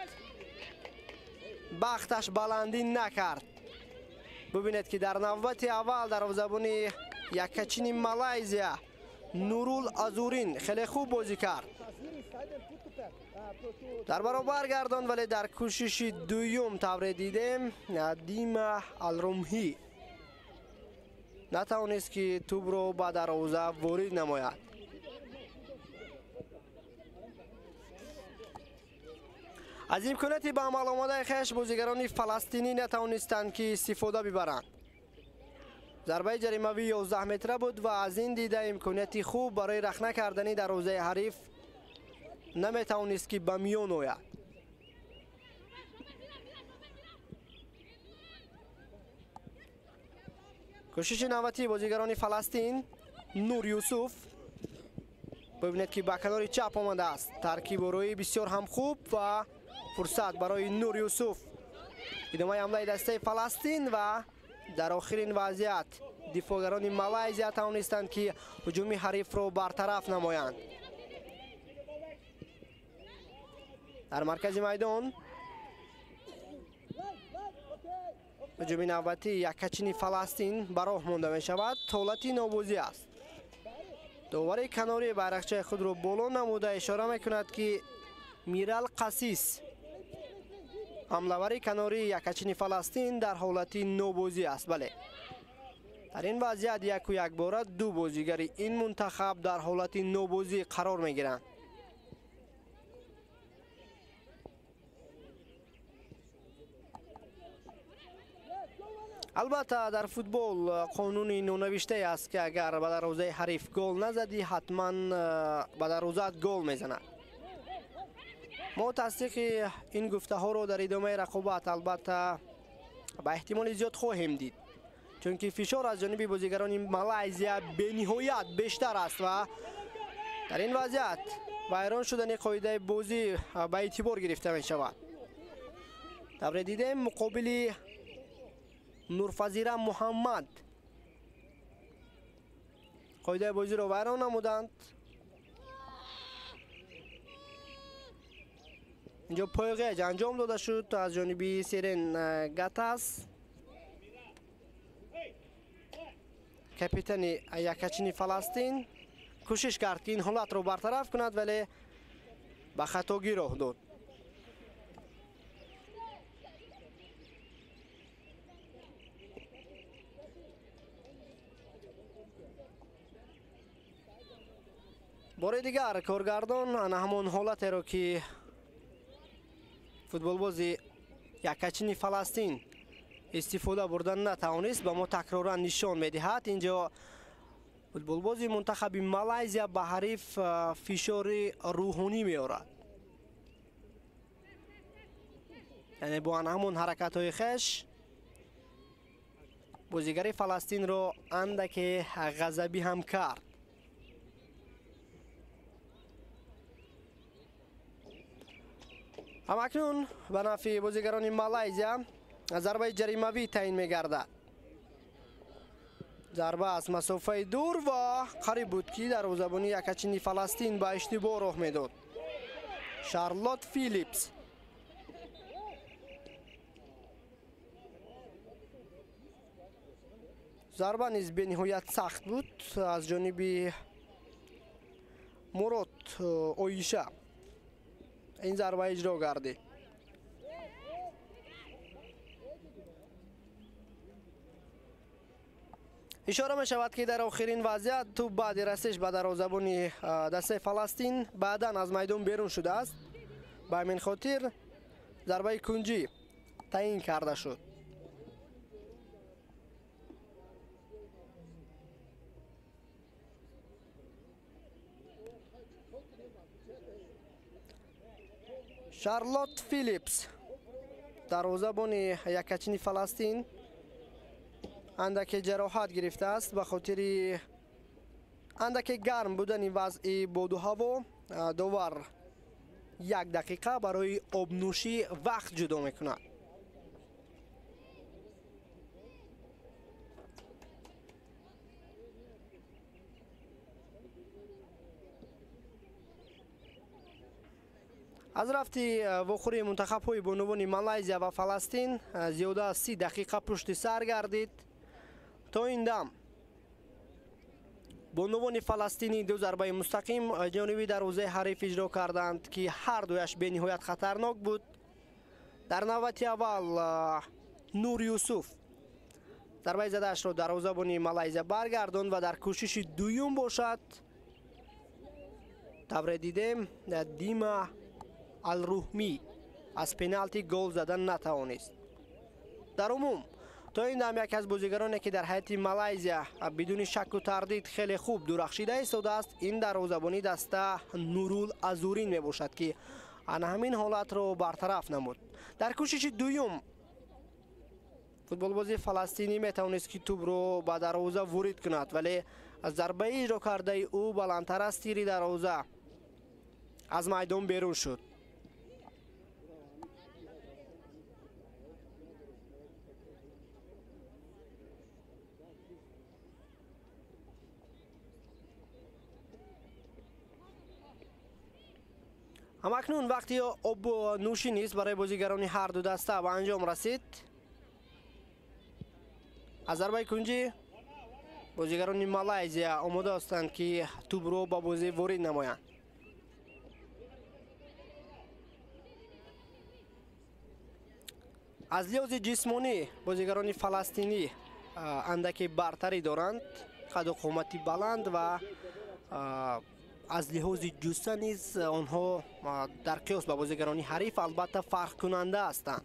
Бахташ баландӣ накард. Бубинед, ки дар навбати аввал дарвозабони яккачини Малайзия Нурул Азурин хеле хуб бозӣ кард. Зарбаро баргардонд, вале дар кӯшиши дуюм тавре дидем Дима Алрумҳӣ натавонист, ки тӯбро ба дарвоза ворид намояд. Аз имконияти ба амал омадаи хеш бозигарони фаластинӣ натавонистанд, ки истифода бибаранд. Зарбаи ҷаримавии 11 метра буд ва аз ин дида имконияти хуб барои рахна кардани дарвозаи ҳариф наметавонист, ки ба миён ояд. Кӯшиши навбатии бозигарони Фаластин Нур Юсуф. Бибинед, ки ба канори чап омадааст. Таркибу рӯӣ бисёр ҳам хуб ва фурсат барои Нур Юсуф. Идомаи ҳамлаи дастаи Фаластин ва дар охирин вазъият дифоъгарони Малайзия тавонистанд, ки ҳуҷуми ҳарифро бартараф намоянд. Дар маркази майдон ҳуҷуми навбатии яккачини Фаластин ба роҳ монда мешавад. Ҳолати нобозӣ аст. Довари канорӣ байрақчаи худро боло намуда ишора мекунад, ки Мирал Қасис ҳамлавари канории яккачини Фаластин дар ҳолати нобозӣ аст. Бале, дар ин вазъият яку якбора ду бозигари ин мунтахаб дар ҳолати нобозӣ қарор мегиранд. Албатта, дар футбол қонуни нонавиштае аст, ки агар ба дарвозаи ҳариф гол назадӣ, ҳатман ба дарвозаат гол мезанад. Мо тасдиқи ин гуфтаҳоро дар идомаи рақобат албатта ба эҳтимоли зиёд хоҳем дид, Чунки фишор аз ҷониби бозигарони Малайзия бениҳоят бештар аст ва дар ин вазъият вайрон шудани қоидаи бозӣ ба эътибор гирифта мешавад. Тавре дидем, муқобили Нурфазира Муҳаммад қоидаи бозиро вайрон намуданд. Инҷо пойғеҷ анҷом дода шуд аз ҷониби Серен Гатас, капитани якачини Фаластин. Кӯшиш кард, ки ин ҳолатро бартараф кунад, вале ба хатогӣ роҳ дод. Бори дигар коргардон ана ҳамон ҳолатеро, ки футболбози якачини Фаластин истифода бурдан натавонист, ба мо такроран нишон медиҳад. Инҷо футболбози мунтахаби Малайзия ба ҳариф фишори рӯҳонӣ меорад, яъне бо ана ҳамон ҳаракатҳои хеш бозигари Фаластинро андаке ғазабӣ ҳам кард. Ҳамакнун ба нафъи бозигарони Малайзия зарбаи ҷаримавӣ таъин мегардад. Зарба аз масофаи дур ва қариб буд, ки дарвозабони якачини Фаластин ба иштибоҳ роҳ медод. Шарлот Филипс. Зарба низ бениҳоят сахт буд аз ҷониби Мурод Оиша. Ин зарба иҷро гардид. Ишора мешавад, ки дар охирин вазъият тӯб баъди расиш ба дарвозабони дастаи Фаластин баъдан аз майдон берун шудааст. Ба ҳамин хотир зарбаи кунҷӣ таъин карда шуд. Шарлот Филипс, дарвозабони якачини Фаластин, андаке ҷароҳат гирифтааст. Ба хотири андаке гарм будани вазъи боду ҳаво довар як дақиқа барои обнӯшӣ вақт ҷудо мекунад. Аз рафти вохӯрии мунтахабҳои бонувони Малайзия ва Фаластин зиёда аз 30 дақиқа пушти сар гардид. То ин дам бонувони фаластинӣ ду зарбаи мустақим ҷониби дарвозаи ҳариф иҷро карданд, ки ҳар дуяш бениҳоят хатарнок буд. Дар навбати аввал Нур Юсуф зарбаи задаашро дарвозабони Малайзия баргардонд ва дар кӯшиши дуюм бошад, тавре дидем, Дима Алруҳмӣ аз пеналти гол задан натавонист. Дар умум то ин дам яке аз бозигароне, ки дар ҳайати Малайзия бидуни шакку тардид хеле хуб дурахшида истодааст, ин дарвозабони даста Нурул Азурин мебошад, ки ана ҳамин ҳолатро бартараф намуд. Дар кӯшиши дуюм футболбози фаластинӣ метавонист, ки тӯбро ба дарвоза ворид кунад, вале аз зарбаи иҷро кардаи ӯ баландтар аз тири дарвоза аз майдон берун шуд. Ҳамакнун вақти обнӯшӣ низ барои бозигарони ҳар ду даста ба анҷом расид. Аз зарбаи кунҷӣ бозигарони Малайзия омода ҳастанд, ки тӯбро ба бозӣ ворид намоянд. Аз лиҳози ҷисмонӣ бозигарони фаластинӣ андаке бартарӣ доранд, қаду қомати баланд ва аз лиҳози ҷусса низ онҳо дар қиёс ба бозигарони ҳариф албатта фарқкунанда ҳастанд.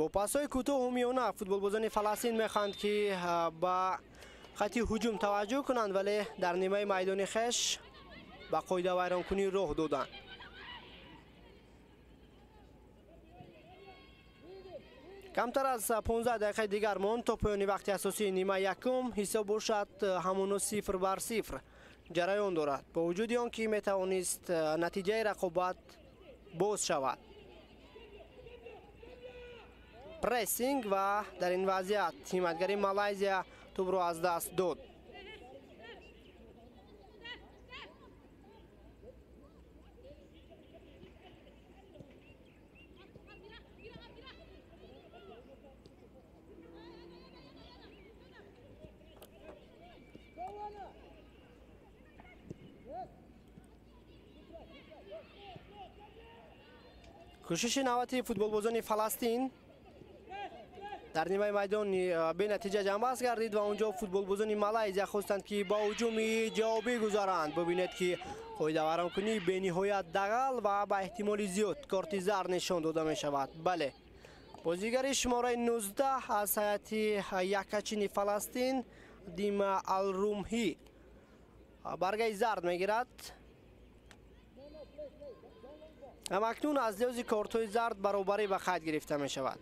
Бо пасҳои кӯтоҳу миёна футболбозони Фаластин мехоҳанд, ки ба хати ҳуҷум таваҷҷӯҳ кунанд, вале дар нимаи майдони хеш ба қоидавайронкунӣ роҳ доданд. Камтар аз 15 дақиқаи дигар монд то поёни вақти асосии нимаи якум. Ҳисоб бошад ҳамоно 0-0 ҷараён дорад, бо вуҷуди он ки метавонист натиҷаи рақобат боз шавад. Прессинг ва дар ин вазъият ҳимоятгари Малайзия тӯбро аз даст дод. Кӯшиши навбати футболбозони Фаластин дар нимаи майдон бенатиҷа ҷамъбаст гардид ва онҷо футболбозони Малайзия хостанд, ки ба ҳуҷуми ҷавобӣ гузаранд. Бубинед, ки қоидавайронкунӣ бениҳоят дағал ва ба эҳтимоли зиёд корти зард нишон дода мешавад. Бале, бозигари шумораи 19 аз ҳайати якачини Фаластин Дима Алрумҳӣ баргаи зард мегирад. Ҳамакнун аз лиҳози кортҳои зард баробарӣ ба қайд гирифта мешавад.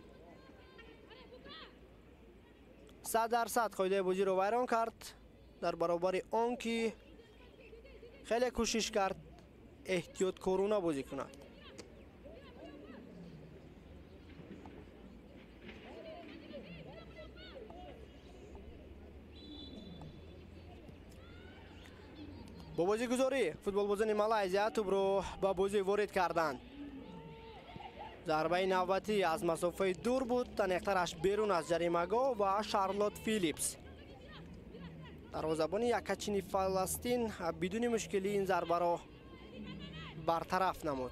100% қоидаи бозиро вайрон кард, дар баробари он ки хеле кӯшиш кард эҳтиёткорона бозӣ кунад. Бо бозигузорӣ футболбозони Малайзия тӯбро ба бозӣ ворид карданд. Зарбаи навбатӣ аз масофаи дур буд, аниқтараш берун аз ҷаримагоҳ ва Шарлот Филипс, дарвозабони якачини Фаластин, бидуни мушкилӣ ин зарбаро бартараф намуд.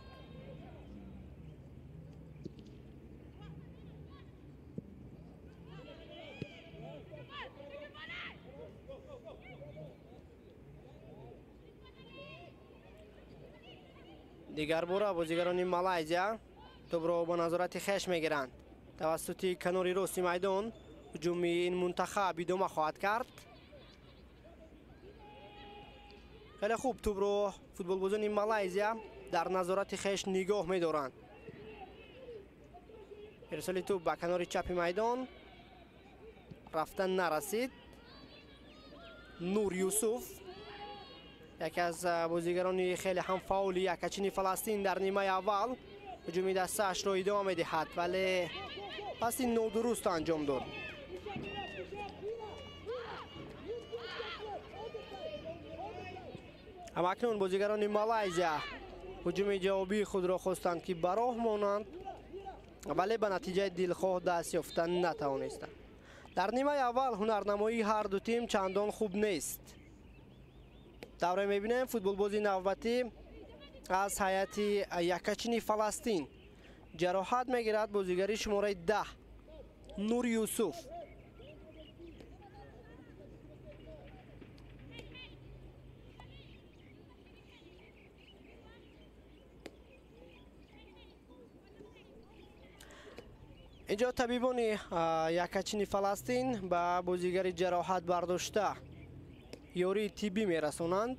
Дигарбора бозигарони Малайзия тӯбро ба назорати хеш мегиранд. Тавассути канори рости майдон ҳуҷуми ин мунтахаб идома хоҳад кард. Хеле хуб тӯбро футболбозони Малайзия дар назорати хеш нигоҳ медоранд. Ирсоли тӯб ба канори чапи майдон рафта нарасид. Нур Юсуф, яке аз бозигарони хеле ҳам фаъоли якачини Фаластин, дар нимаи аввал ҳуҷуми дастаашро идома медиҳад, вале паси нодуруст анҷом дод. Ҳамакнун бозигарони Малайзия ҳуҷуми ҷавобии худро хостанд, ки ба роҳ монанд, вале ба натиҷаи дилхоҳ даст ёфта натавонистанд. Дар нимаи аввал ҳунарнамоии ҳар ду тим чандон хуб нест. Давре мебинем футболбози навбатӣ аз ҳайати якачини Фаластин ҷароҳат мегирад, бозигари шумораи 10 Нур Юсуф. Инҷо табибони якачини Фаластин ба бозигари ҷароҳат бардошта ёрии тиббӣ мерасонанд.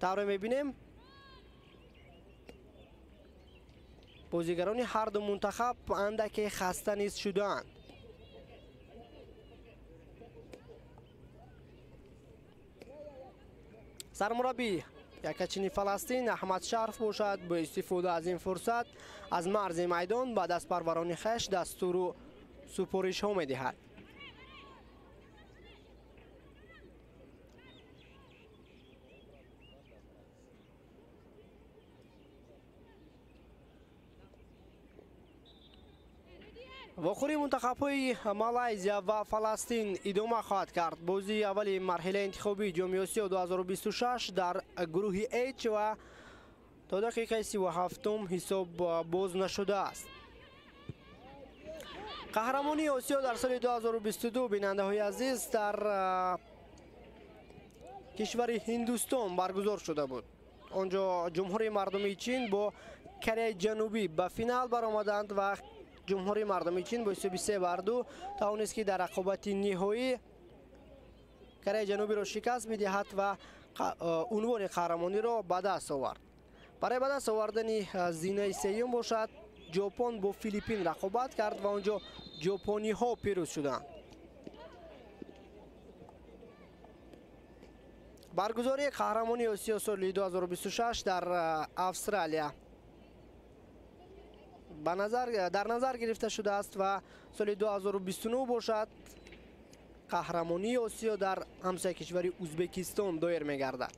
Тавре мебинем, бозигарони ҳар ду мунтахаб андаке хаста низ шудаанд. Сармураббӣ якачини Фаластин Аҳмад Шарф бошад, бо истифода аз ин фурсат аз марзи майдон ба дастпарварони хеш дастуру супоришҳо медиҳад. Вохӯрии мунтахабҳои Малайзия ва Фаластин идома хоҳад кард. Бозии аввали марҳилаи интихобии Ҷоми Осиё 2026 дар гурӯҳи H ва то дақиқаи 37 ҳисоб боз нашудааст. Қаҳрамонии Осиё дар соли 2022, бинандаҳои азиз, дар кишвари Ҳиндустон баргузор шуда буд. Он ҷо Ҷумҳурии Мардумии Чин бо Кореяи Ҷанубӣ ба финал баромаданд ва Ҷумҳурии мардумии Чин бо ҳисоби 3-2 тавонист, ки дар рақобати ниҳоӣ Кореяи Ҷанубиро шикаст медиҳад ва унвони қаҳрамониро ба даст овард. Барои ба даст овардани зинаи сеюм бошад, Ҷопон бо Филиппин рақобат кард ва онҷо ҷопониҳо пирӯз шуданд. Баргузории қаҳрамонии Осиё соли 2026 дар Австралия дар назар гирифта шудааст ва соли 2029 бошад, қаҳрамонии Осиё дар ҳамсоя кишвари Ӯзбекистон доир мегардад.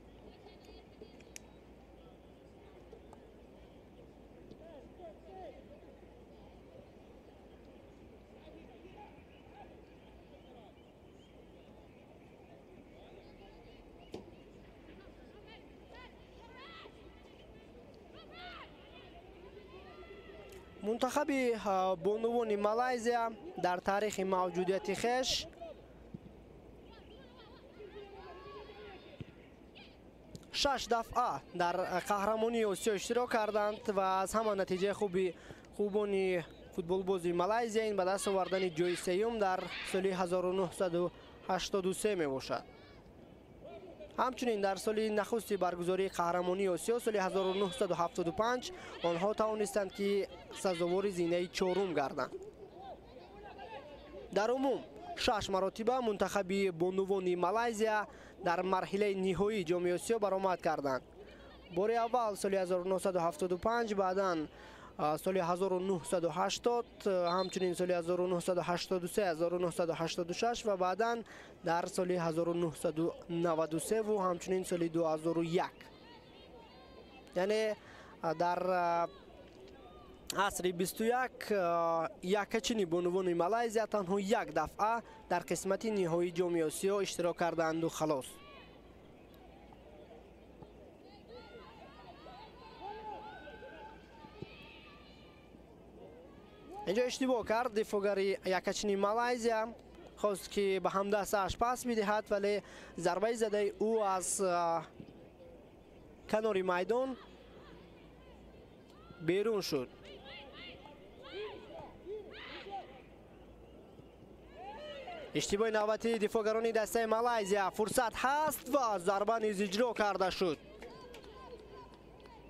Мунтахаби бонувони Малайзия дар таърихи мавҷудияти хеш 6 дафъа дар қаҳрамонии Осиё иштирок карданд ва аз ҳама натиҷаи хуби хубони футболбози Малайзия ин ба даст овардани ҷои сеюм дар соли 1983 мебошад. Ҳамчунин дар соли нахусти баргузории қаҳрамонии Осиё соли 1975 онҳо тавонистанд, ки сазовори зинаи чорум гарданд. Дар умум 6 маротиба мунтахаби бонувони Малайзия дар марҳилаи ниҳоии ҷоми Осиё баромад карданд. Бори аввал соли 1975, баъдан соли 1980, ҳамчунин соли 1983, 1986 ва баъдан дар соли 1993 ва ҳамчунин соли 2001. Яъне дар асри 21 якачини бонувони Малайзия танҳо як дафъа дар қисмати ниҳоии ҷоми Осиё иштирок карданду халос. Инҷо иштибоҳ кард дифоъгари якачини Малайзия, хост ки ба ҳамдастааш пас бидиҳад, вале зарбаи задаи ӯ аз канори майдон берун шуд. Иштибоҳи навбатии дифоъгарони дастаи Малайзия, фурсат ҳаст ва зарба низ иҷро карда шуд.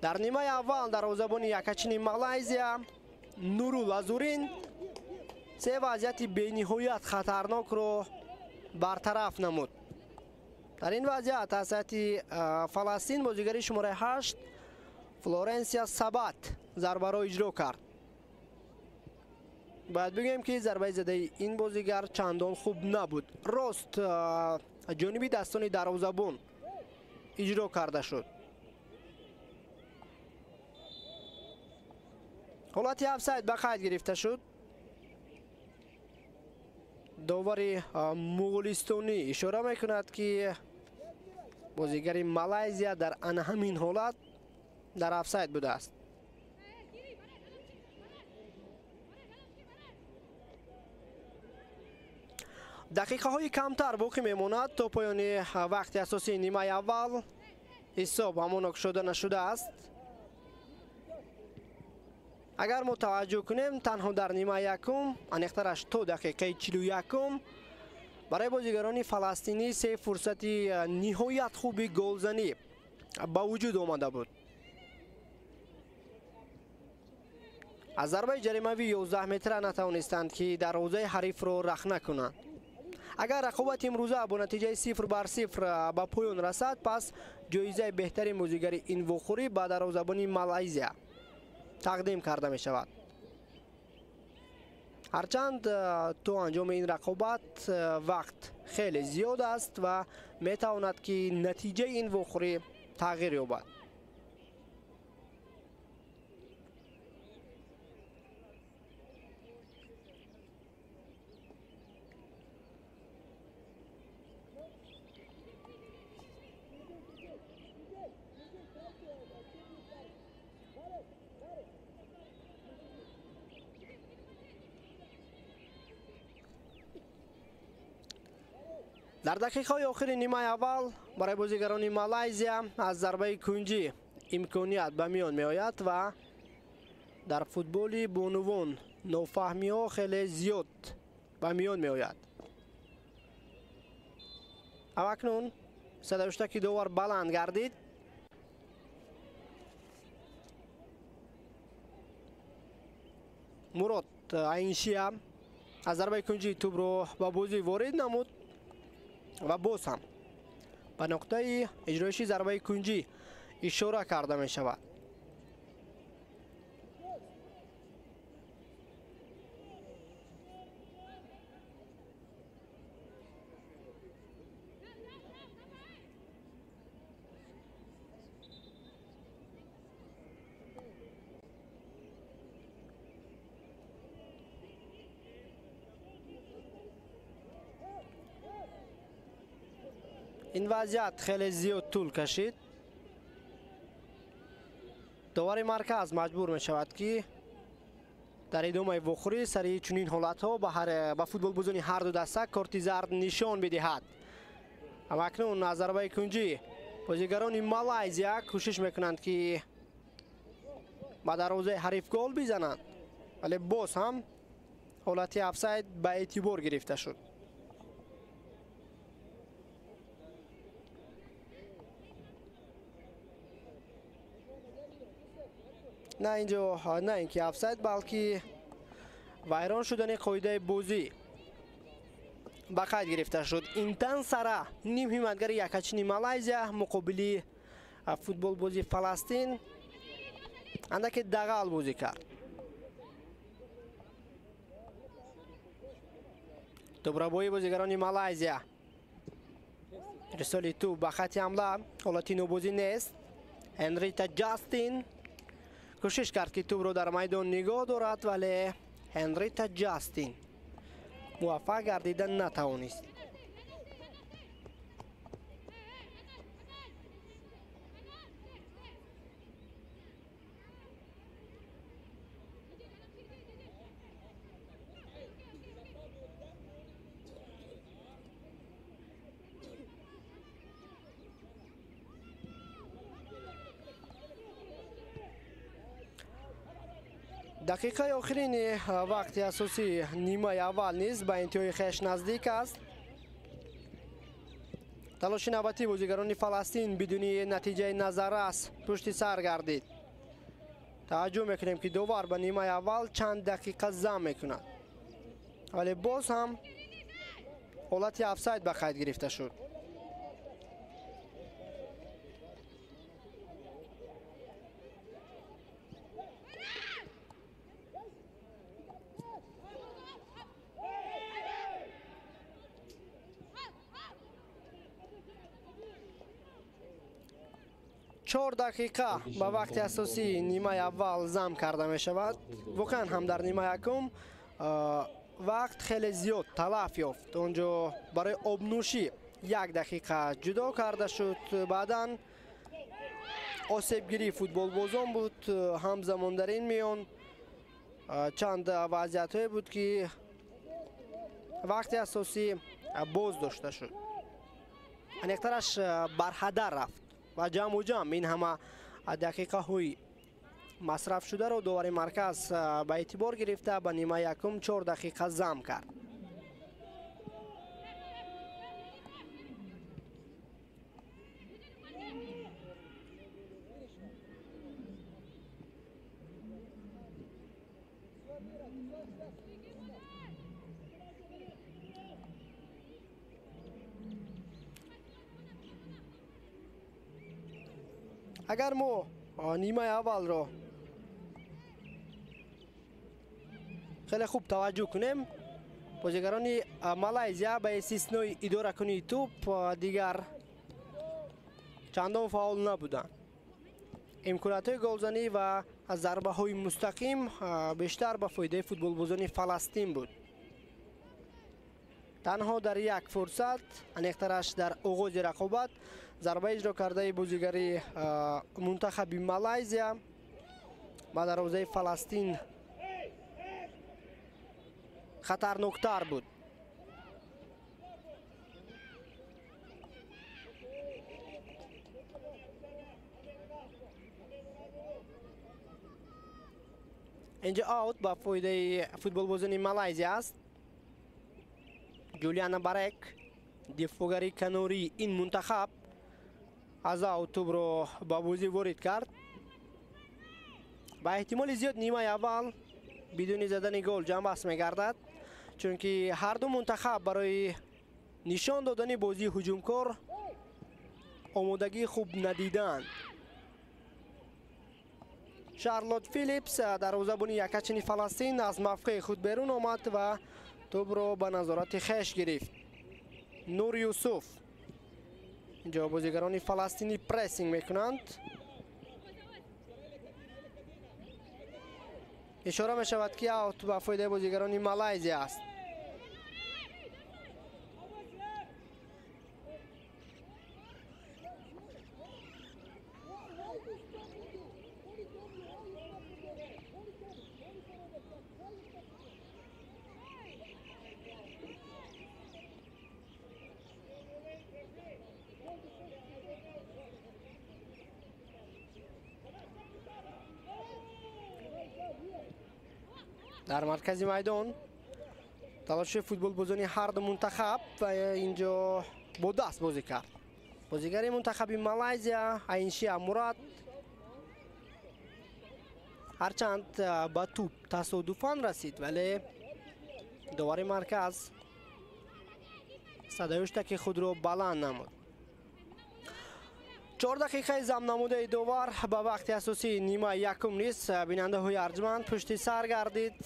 Дар нимаи аввал дарвозабони якачини Малайзия Нурул Азурин се вазъияти бениҳоят хатарнокро бартараф намуд. Дар ин вазъият аз ҳайати Фаластин бозигари шумораи 8 Флоренсия Сабат зарбаро иҷро кард. Бояд бигӯем, ки зарбаи задаи ин бозигар чандон хуб набуд. Рост ҷониби дастони дарвозабон иҷро карда шуд. Ҳолати офсайд ба қайд гирифта шуд. Довари муғулистонӣ ишора мекунад, ки бозигари Малайзия дар ана ҳамин ҳолат дар офсайд будааст. Дақиқаҳои камтар боқӣ мемонад то поёни вақти асосии нимаи аввал. Ҳисоб ҳамоно кушода нашудааст. Агар мо таваҷҷӯҳ кунем, танҳо дар нимаи якум, аниқтараш то дақиқаи 41, барои бозигарони фаластинӣ се фурсати ниҳоят хуби голзанӣ ба вуҷуд омада буд. Аз зарбаи ҷаримавӣ 11 метра натавонистанд, ки дарвозаи ҳарифро рахна кунанд. Агар рақобати имрӯза бо натиҷаи 0-0 ба поён расад, пас ҷоизаи беҳтарин бозигари ин вохӯрӣ ба дарвозабони Малайзия тақдим карда мешавад. Ҳарчанд то анҷоми ин рақобат вақт хеле зиёд аст ва метавонад, ки натиҷаи ин вохӯрӣ тағйир ёбад. Дар дақиқаҳои охири нимаи аввал барои бозигарони Малайзия аз зарбаи кунҷӣ имконият ба миён меояд ва дар футболи бонувон нофаҳмиҳо хеле зиёд ба миён меояд. Акнун садои ки довар баланд гардид. Мурод Айншия аз зарбаи кунҷии тӯбро ба бозӣ ворид намуд ва боз ҳам ба нуқтаи иҷроиши зарбаи кунҷӣ ишора карда мешавад. Ин вазъият хеле зиёд тӯл кашид. Довари марказ маҷбур мешавад, ки дар идомаи вохӯрӣ сари чунин ҳолатҳо ба футболбозони ҳар ду даста корти зард нишон бидиҳад. Акнун аз зарбаи кунҷӣ бозигарони Малайзия кӯшиш мекунанд, ки ба дарвозаи ҳариф гол бизананд, вале боз ҳам ҳолати офсайд ба эътибор гирифта шуд. На инҷо на ин ки офсайд, балки вайрон шудани қоидаи бозӣ ба қайд гирифта шуд. Интан Сара, ним ҳимоятгари якачини Малайзия, муқобили футболбози Фаластин андаке дағал бозӣ кард. Тӯбрабои бозигарони Малайзия, ирсоли тӯб ба хати ҳамла, ҳолати нобозӣ нест. Ҳенрита Ҷастин кӯшиш кард, ки тӯбро дар майдон нигоҳ дорад, вале Ҳенрита Ҷастин муваффақ гардида натавонист. Дақиқаи охирини вақти асосии нимаи аввал низ ба интиҳои хеш наздик аст. Талоши навбатии бозигарони Фаластин бидуни натиҷаи назаррас пушти сар гардид. Таваҷҷӯҳ мекунем, ки довар ба нимаи аввал чанд дақиқа зам мекунад, вале боз ҳам ҳолати офсайд ба қайд гирифта шуд. 4 дақиқа ба вақти асосии нимаи аввал зам карда мешавад. Воқеан ҳам дар нимаи якум вақт хеле зиёд талаф ёфт. Он ҷо барои обнӯшӣ 1 дақиқа ҷудо карда шуд. Баъдан осебгирии футболбозон буд. Ҳамзамон дар ин миён чанд вазъиятҳое буд, ки вақти асосӣ боз дошта шуд. Аниқтараш барҳадар рафт ва ҷамъу ҷамъ ин ҳама дақиқаҳои масрафшударо довари марказ ба эътибор гирифта ба нимаи якум 4 дақиқа зам кард. Агар мо нимаи аввалро хеле хуб таваҷҷӯҳ кунем, бозигарони Малайзия ба истиснои идоракунии тӯб дигар чандон фаъол набуданд. Имкониятҳои голзанӣ ва зарбаҳои мустақим бештар ба фоидаи футболбозони Фаластин буд. Танҳо дар як фурсат, аниқтараш дар оғози рақобат, зарба иҷро кардаи бозигари мунтахаби Малайзия ба дарвозаи Фаластин хатарноктар буд. Инҷо аут ба фоидаи футболбозони Малайзия аст. Ҷулиана Барек, дифоъгари канории ин мунтахаб, аз аут тӯбро ба бозӣ ворид кард. Ба эҳтимоли зиёд нимаи аввал бидуни задани гол ҷамъбаст мегардад, чунки ҳар ду мунтахаб барои нишон додани бозии ҳуҷумкор омодагии хуб надиданд. Шарлот Филипс, дарвозабони якачини Фаластин, аз мавқеи худ берун омад ва тӯбро ба назорати хеш гирифт. Нур Юсуф. Инҷо бозигарони фаластинӣ прессинг мекунанд. Ишора мешавад, ки аут ба фоидаи бозигарони Малайзия аст. Дар маркази майдон талоши футболбозони ҳар ду мунтахаб ва инҷо бо даст бозӣ кард. Бозигари мунтахаби Малайзия Айншия Мурад ҳарчанд ба тӯб тасодуфан расид, вале довари марказ садои худро баланд намуд. 4 дақиқаи замнамудаи довар ба вақти асосии нимаи якум низ, бинандаҳои арҷманд, пушти сар гардид.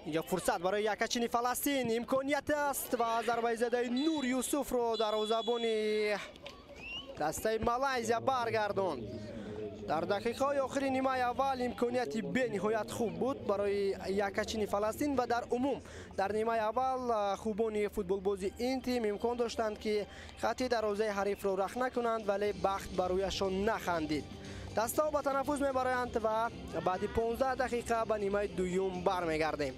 Инҷо фурсат барои якачини Фаластин, имконият аст ва зарбаи задаи Нур Юсуфро дарвозабони дастаи Малайзия баргардонд. Дар дақиқаҳои охири нимаи аввал имконияти бениҳоят хуб буд барои якачини Фаластин ва дар умум дар нимаи аввал хубони футболбози ин тим имкон доштанд, ки хатти дарвозаи ҳарифро рахна кунанд, вале бахт ба рӯяшон нахандид. Дастаҳо ба танаффус мебароянд ва баъди 15 дақиқа ба нимаи дуюм бармегардем.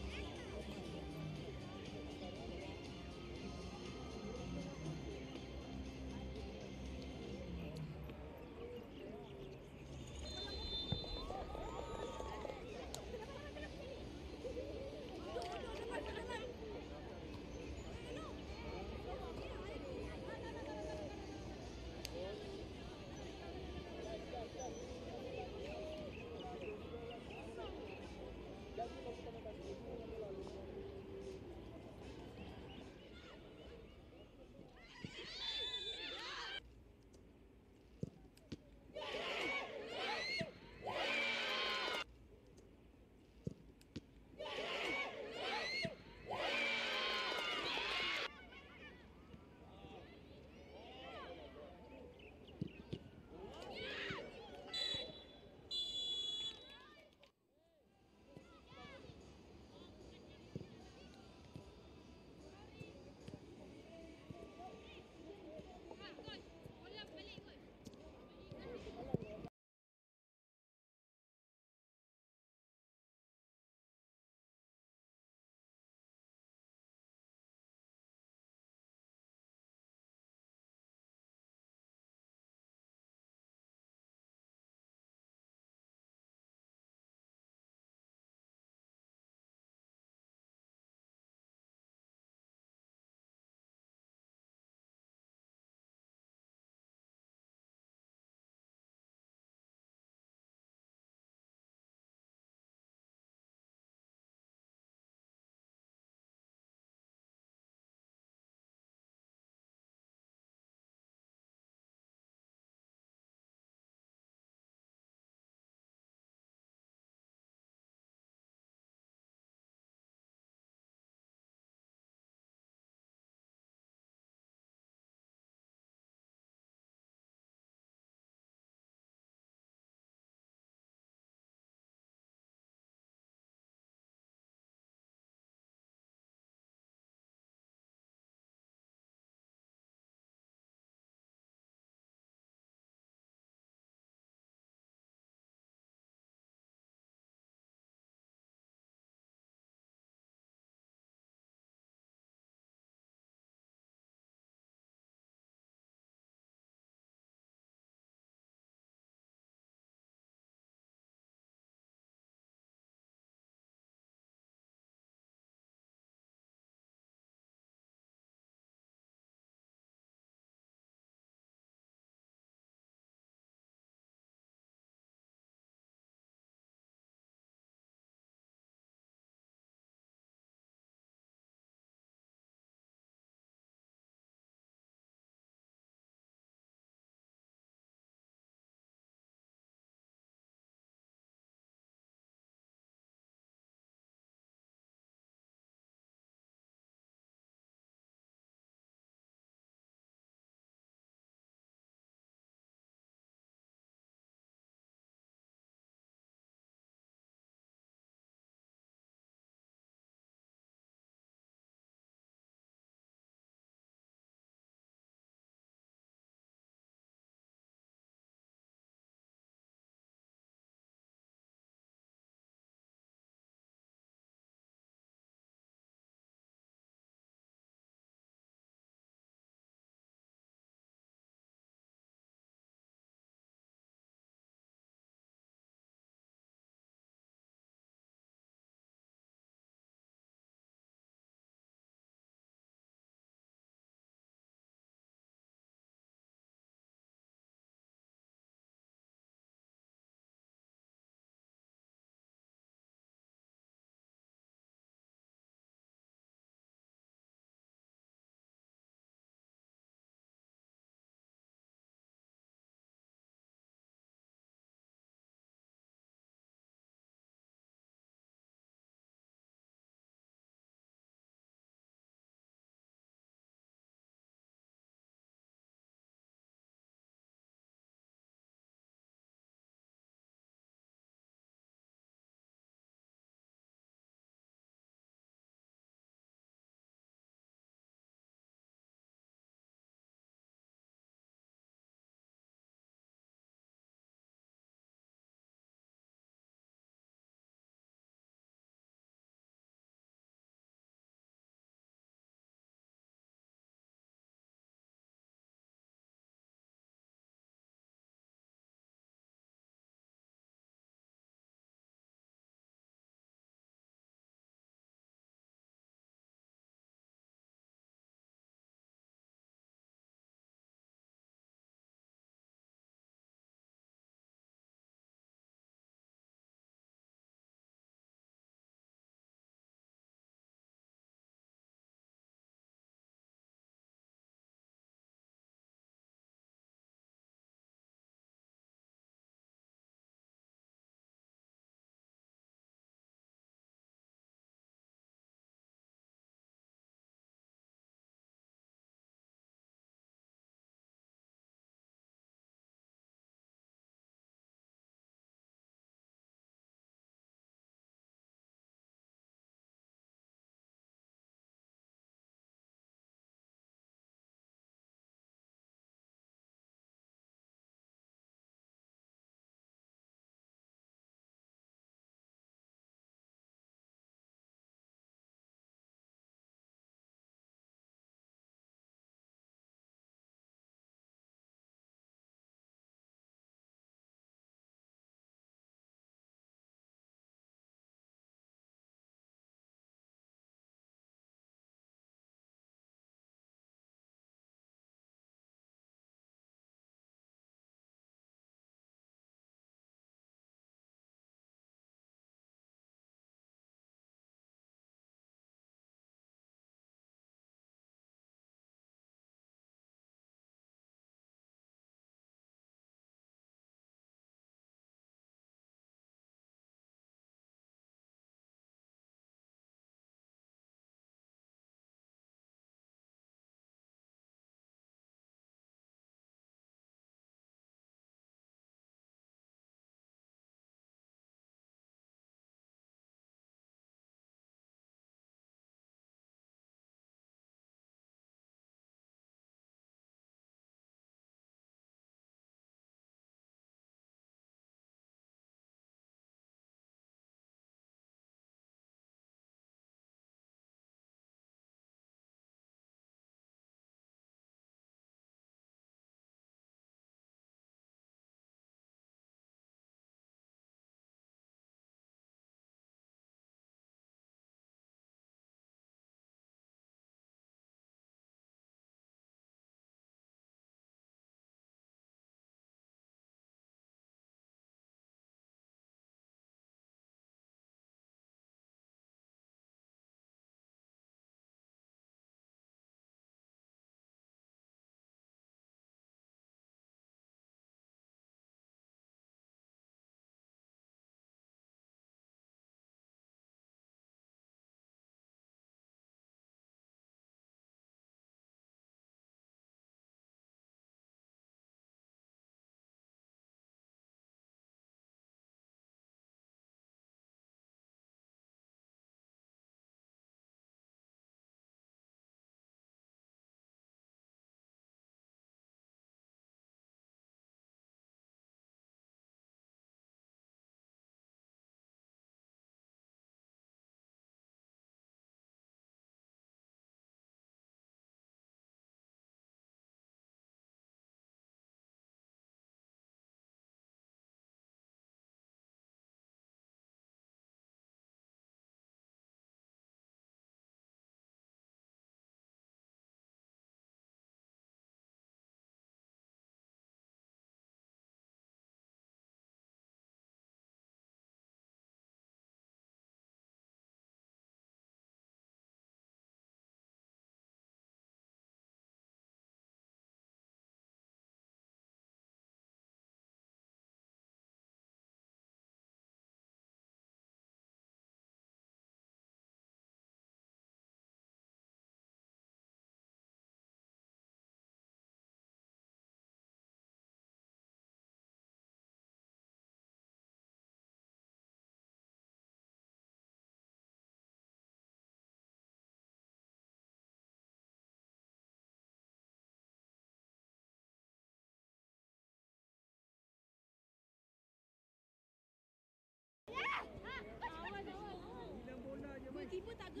Hey,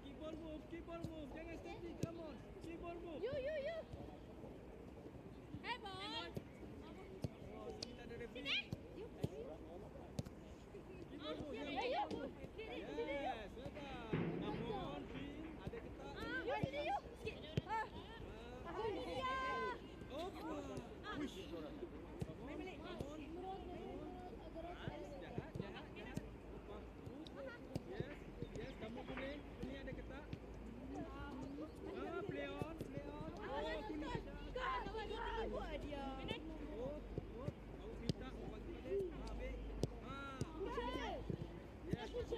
keep on move, keep on move. Jangan steady, come on. Keep on move. You, you, you. Hey, ball. Oh, kita ada referee. Keep on move. Hey, you. Yes, well done. Come on, Finn. Ada ketak. You, sini, you. Ah. Oh, wish. Come on, come on. Jahat, jahat, jahat. Yes, yes, kamu kuning. Kuning ada ketak. Ah, play on, play on. Oh, kuning ada. Oh, oh, kamu minta, kamu bagi balik. Ah, ambil. Ah. Yes, yes.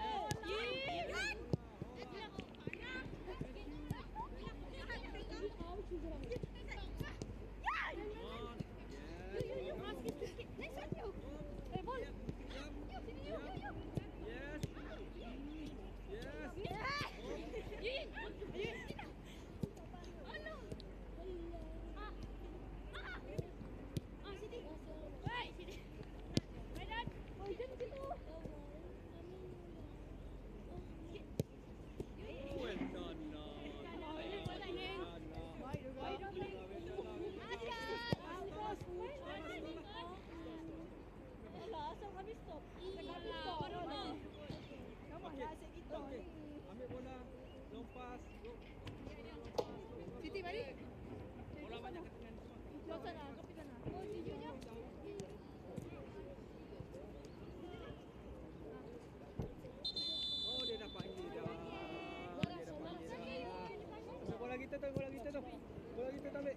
Ambil bola, long pass, go. Siti mari. Bola banyak ke tengah semua. Kau sana, kau pergi sana. Oh, jujurnya. Oh, dia dah panggil dah. Dia dah panggil dah. Ambil bola kita tu, bola kita tu. Bola kita tu ambil.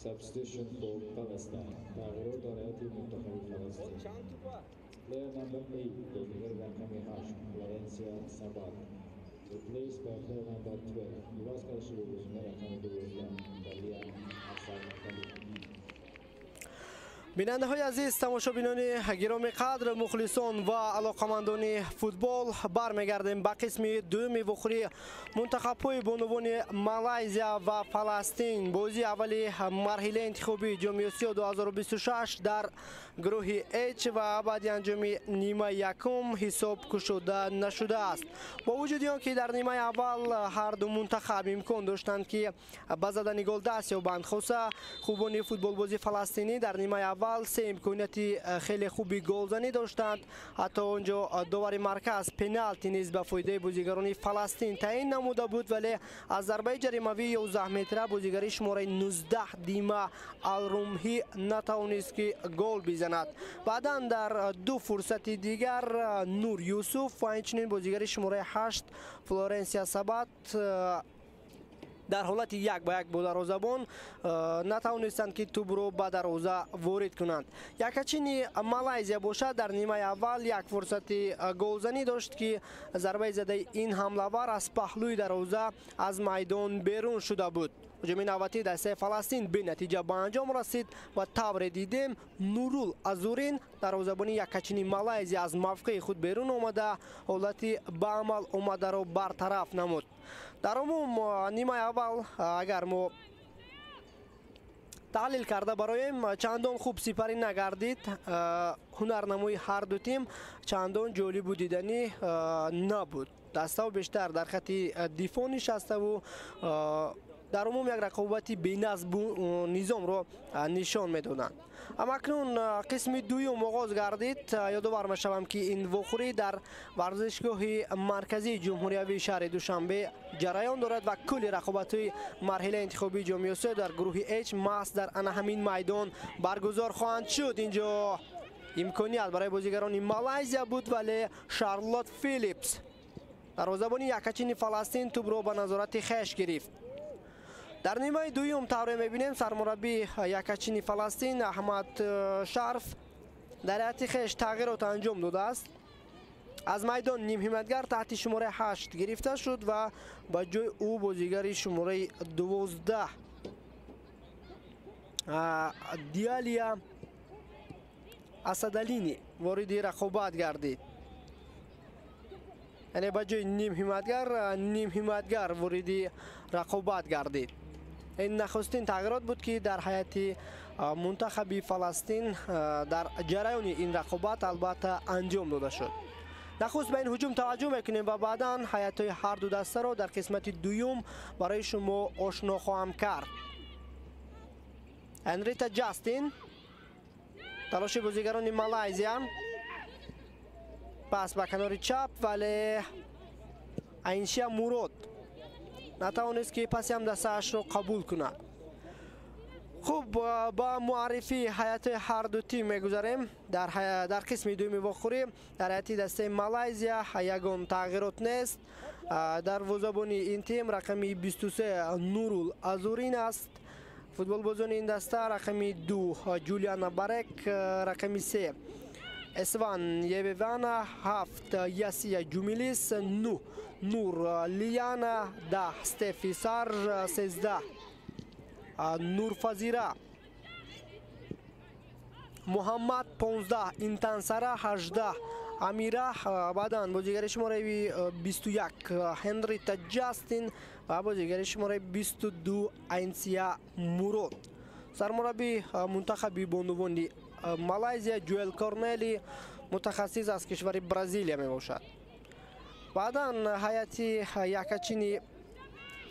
Substitution for Palestine. تغییرات در هیئت منتخب فلسطین. Player number 8, بازیگر رقم 8, Florencia Sabat. Replaced by player number 12. عوض کرده شده بازیگر رقم 12, Dalia Asad. Бинандаҳои азиз, тамошобинони гироми қадр, мухлисон ва алоқамандони футбол, бармегардем ба қисми дуюми вохӯрии мунтахабҳои бонувони Малайзия ва Фаластин. Бозии аввали марҳилаи интихобии Ҷоми Осиё 2026 дар гурӯҳи H ва баъди анҷоми нимаи якум ҳисоб кушода нашудааст. Бо вуҷуди он ки дар нимаи аввал ҳар ду мунтахаб имкон доштанд, ки ба задани гол даст ёбанд, хоса хубони футболбози фаластинӣ дар нимаи аввал се имконияти хеле хуби голзанӣ доштанд. Ҳатто он ҷо довари марказ пеналти низ ба фоидаи бозигарони Фаластин таъин намуда буд, вале аз зарбаи ҷаримавии 11 метра бозигари шумораи 19 Дима Алрумҳӣ натавонист, ки гол бизанад. Баъдан дар ду фурсати дигар Нур Юсуф ва инчунин бозигари шумораи 8 Флоренсия Сабат дар ҳолати як ба як бо дарвозабон натавонистанд, ки тӯбро ба дарвоза ворид кунанд. Якачини Малайзия бошад, дар нимаи аввал як фурсати голзанӣ дошт, ки зарбаи задаи ин ҳамлавар аз паҳлӯи дарвоза аз майдон берун шуда буд. Ҳуҷуми навбатии дастаи Фаластин бенатиҷа ба анҷом расид ва тавре дидем, Нурул Азурин, дарвозабони якачини Малайзия, аз мавқеи худ берун омада, ҳолати ба амал омадаро бартараф намуд. Дар умум нимаи аввал агар мо таҳлил карда бароем, чандон хуб сипарӣ нагардид. Ҳунарнамои ҳар ду тим чандон ҷолибу диданӣ набуд. Дастаҳо бештар дар хати дифоъ нишаставу дар умум як рақобати беназму низомро нишон медоданд. Аммо акнун қисми дуюм оғоз гардид. Ёдовар мешавам, ки ин вохӯрӣ дар варзишгоҳи марказии ҷумҳуриявии шаҳри Душанбе ҷараён дорад ва кулли рақобатҳои марҳилаи интихобии Ҷоми Осиё дар гурӯҳи H маҳз дар ана ҳамин майдон баргузор хоҳанд шуд. Инҷо имконият барои бозигарони Малайзия буд, вале Шарлот Филипс, дарвозабони якачини Фаластин, тӯбро ба назорати хеш гирифт. Дар нимаи дуюм тавре мебинем, сармураббии якачини Фаластин Аҳмад Шарф дар ҳайати хеш тағйирот анҷом додааст. Аз майдон нимҳимоятгар таҳти шумораи 8 гирифта шуд ва ба ҷои ӯ бозигари шумораи 12 Диалия Асадалини вориди рақобат гардид. Яъне ба ҷои нимҳимоятгар нимҳимоятгар вориди рақобат гардид. Ин нахустин тағйирот буд, ки дар ҳайати мунтахаби Фаластин дар ҷараёни ин рақобат албатта анҷом дода шуд. Нахуст ба ин ҳуҷум таваҷҷӯҳ мекунем ва баъдан ҳайатҳои ҳар ду дастаро дар қисмати дуюм барои шумо ошно хоҳам кард. Энрита Ҷастин, талоши бозигарони Малайзия, пас ба канори чап, вале Айншия Мурод натавонист, ки паси ҳамдастаашро қабул кунад. Хуб, ба муаррифии ҳайатҳои ҳар ду тим мегузарем. Дар қисми дуюми вохӯрӣ дар ҳайати дастаи Малайзия ягон тағйирот нест. Дарвозабони ин тим рақами 23 Нурул Азурин аст. Футболбозони ин даста: рақами 2 Ҷулиана Барек, рақами 3 Эсван Ебевана, 7 Ясия Ҷумилис, 9 Нур Лияна, 10 Стефи Сарж, 13 Нурфазира Муҳаммад, 15 Интансара, 18 Амира, баъдан бозигари шумораи 21 Ҳенрита Ҷастин ва бозигари шумораи 22 Айнсия Мурод. Сармурабби мунтахаби бонувони Малайзия Ҷуэл Корнели, мутахассис аз кишвари Бразилия мебошад. Баъдан ҳайати якачини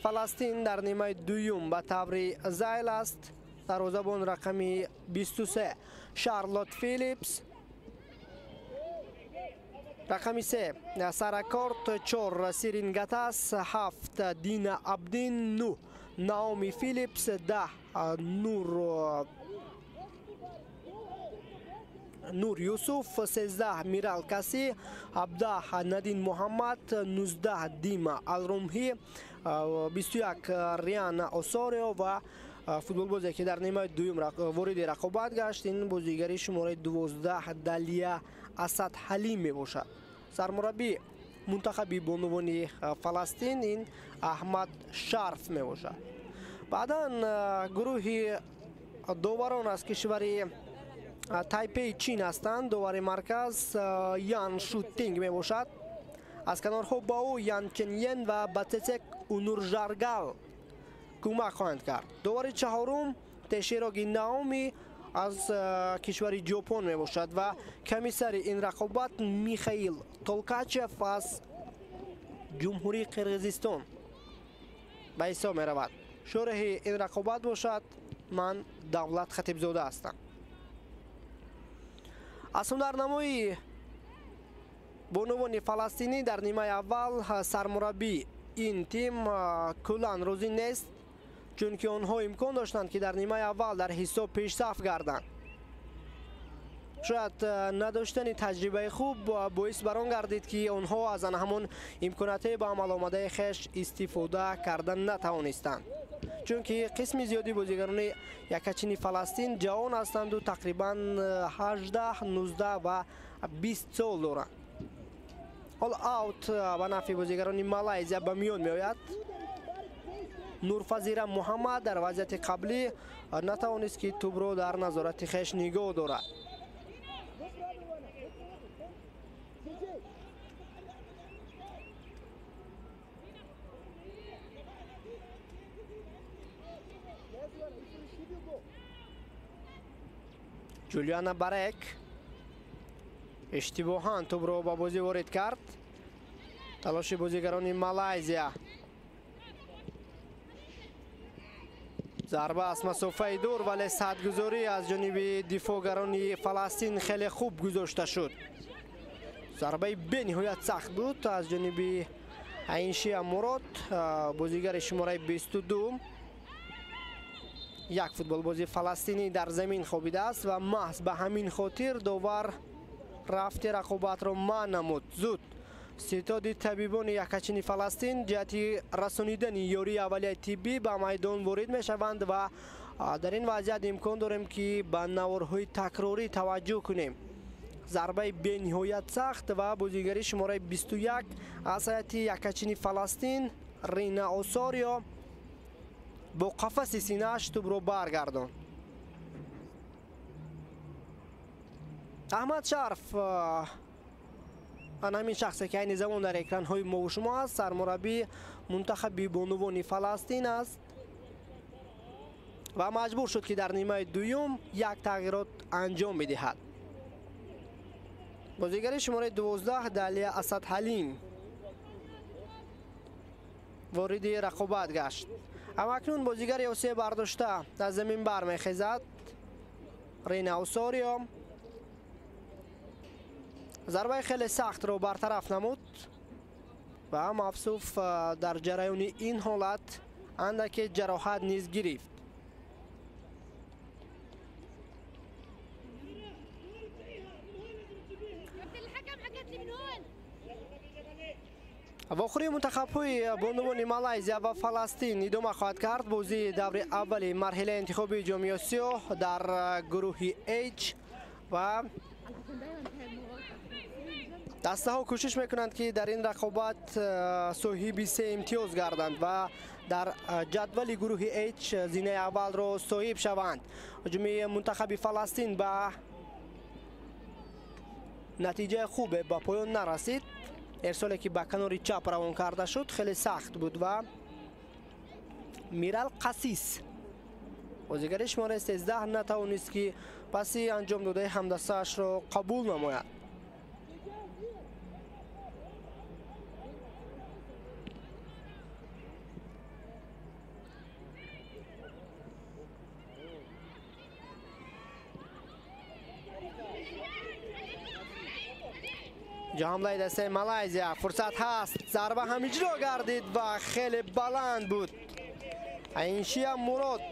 Фаластин дар нимаи дуюм ба таври зайл аст. Дарвозабон рақами 23 Шарлот Филипс, рақами 3 Сара Корт, 4 Сирин Гатас, 7 Дина Абдин, 9 Наоми Филипс, 10 Нур Юсуф, 13 Мирал Каси, 17 Надин Муҳаммад, 19 Дима Алрумҳӣ, 21 Риана Осорио ва Футболбозе ки дар нимаи дуюм вориди рақобат гашт, ин бозигари шумораи 12 Далия Асад Ҳалим мебошад. Сармураббии мунтахаби бонувони Фаластин ин Аҳмад Шарф мебошад. Баъдан гурӯҳи доварон аз кишвари Тайпеи Чин ҳастанд. Довари марказ Ян Шутинг мебошад. Аз канорҳо ба ӯ Ян Ченьен ва Бацецек Унуржаргал кӯмак хоҳанд кард. Довари чаҳорум Тешироги Наоми аз кишвари Ҷопон мебошад ва комиссари ин рақобат Михаил Толкачев аз Ҷумҳурии Қирғизистон ба ҳисоб меравад. Шореҳи ин рақобат бошад ман Давлат Хатибзода ҳастам. Аз ҳунарнамои бонувони фаластинӣ дар нимаи аввал сармураббии ин тим куллан розӣ нест, чунки онҳо имкон доштанд, ки дар нимаи аввал дар ҳисоб пешсаф гарданд. Шояд надоштани таҷрибаи хуб боис бар он гардид, ки онҳо аз ан ҳамон имкониятҳои ба амал омадаи хеш истифода карда натавонистанд, чунки қисми зиёди бозигарони якачини Фаластин ҷавон ҳастанду тақрибан 18, 19 ва 20 сол доранд. Ҳол аут ба нафъи бозигарони Малайзия ба миён меояд. Нурфазира Муҳаммад дар вазъияти қаблӣ натавонист, ки тӯбро дар назорати хеш нигоҳ дорад. Ҷулиана Барек иштибоҳан тӯбро ба бозӣ ворид кард. Талоши бозигарони Малайзия. Зарба аз масофаи дур, вале садгузорӣ аз ҷониби дифоъгарони Фаластин хеле хуб гузошта шуд. Зарбаи бениҳоят сахт буд аз ҷониби Айншия Мурод, бозигари шумораи 22. Як футболбози фаластинӣ дар замин хобидааст ва маҳз ба ҳамин хотир довар рафти рақобатро манъ намуд. Зуд ситоди табибони якачини Фаластин ҷиҳати расонидани ёрии аввалияи тиббӣ ба майдон ворид мешаванд ва дар ин вазъият имкон дорем, ки ба наворҳои такрорӣ таваҷҷӯҳ кунем. Зарбаи бениҳоят сахт ва бозигари шумораи 21 аз ҳайати якачини Фаластин Рина Осорио бо қафаси синааш тӯбро баргардонд. Аҳмад Шарф, ан ҳамин шахсе, ки айни замон дар экранҳои мову шумо аст, сармураббии мунтахаби бонувони Фаластин аст ва маҷбур шуд, ки дар нимаи дуюм як тағйирот анҷом бидиҳад. Бозигари шумораи 12 Далия Асад Ҳалим вориди рақобат гашт. Ҳамакнун бозигари осеб бардошта аз замин бармехезад. Рина Осорио зарбаи хеле сахтро бартараф намуд ва мавсуф дар ҷараёни ин ҳолат андаке ҷароҳат низ гирифт. Вохӯрии мунтахабҳои бонувони Малайзия ва Фаластин идома хоҳад кард. Бозии даври аввали марҳилаи интихобии Ҷоми Осиё дар гурӯҳи H ва дастаҳо кӯшиш мекунанд, ки дар ин рақобат соҳиби се имтиёз гарданд ва дар ҷадвали гурӯҳи H зинаи аввалро соҳиб шаванд. Ҳуҷуми мунтахаби Фаластин ба натиҷаи хубе ба поён нарасид. Ирсоле ки ба канори чап равон карда шуд хеле сахт буд ва Мирал Қасис, бозигари шумораи 13, натавонист, ки паси анҷом додаи ҳамдастаашро қабул намояд. Ҳамлаи дастаи Малайзия, фурсат ҳаст, зарба ҳам иҷро гардид ва хеле баланд буд. Айншия Мурод,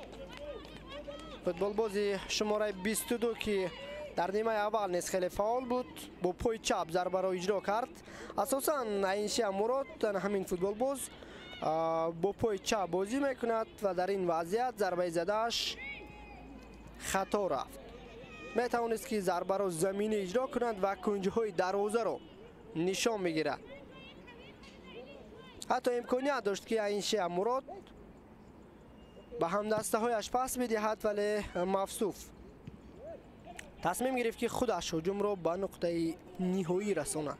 футболбози шумораи 22, ки дар нимаи аввал низ хеле фаъол буд, бо пои чап зарбаро иҷро кард. Асосан Айншия Мурод, ҳамин футболбоз бо пои чап бозӣ мекунад ва дар ин вазъият зарбаи задааш хато рафт. Метавонист ки зарбаро заминӣ иҷро кунад ва кунҷҳои дарвозаро нишон мегирад. Ҳатто имконият дошт ки Айншия Мурод ба ҳамдастаҳояш пас бидиҳад, вале мавсуф тасмим гирифт ки худаш ҳуҷумро ба нуқтаи ниҳоӣ расонад.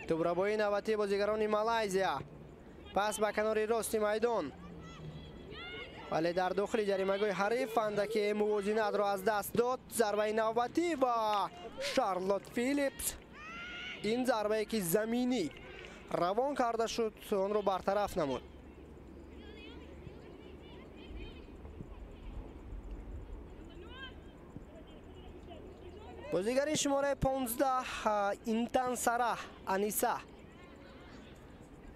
Тӯбрабоии навбатии бозигарони Малайзия пас ба канори рости майдон, вале дар дохили ҷаримагоҳи ҳариф андаке мувозинатро аз даст дод. Зарбаи навбатӣ ва Шарлот Филипс ин зарбае ки заминӣ равон карда шуд, онро бартараф намуд. Бозигари шумораи 15 Интан Сараҳ Аниса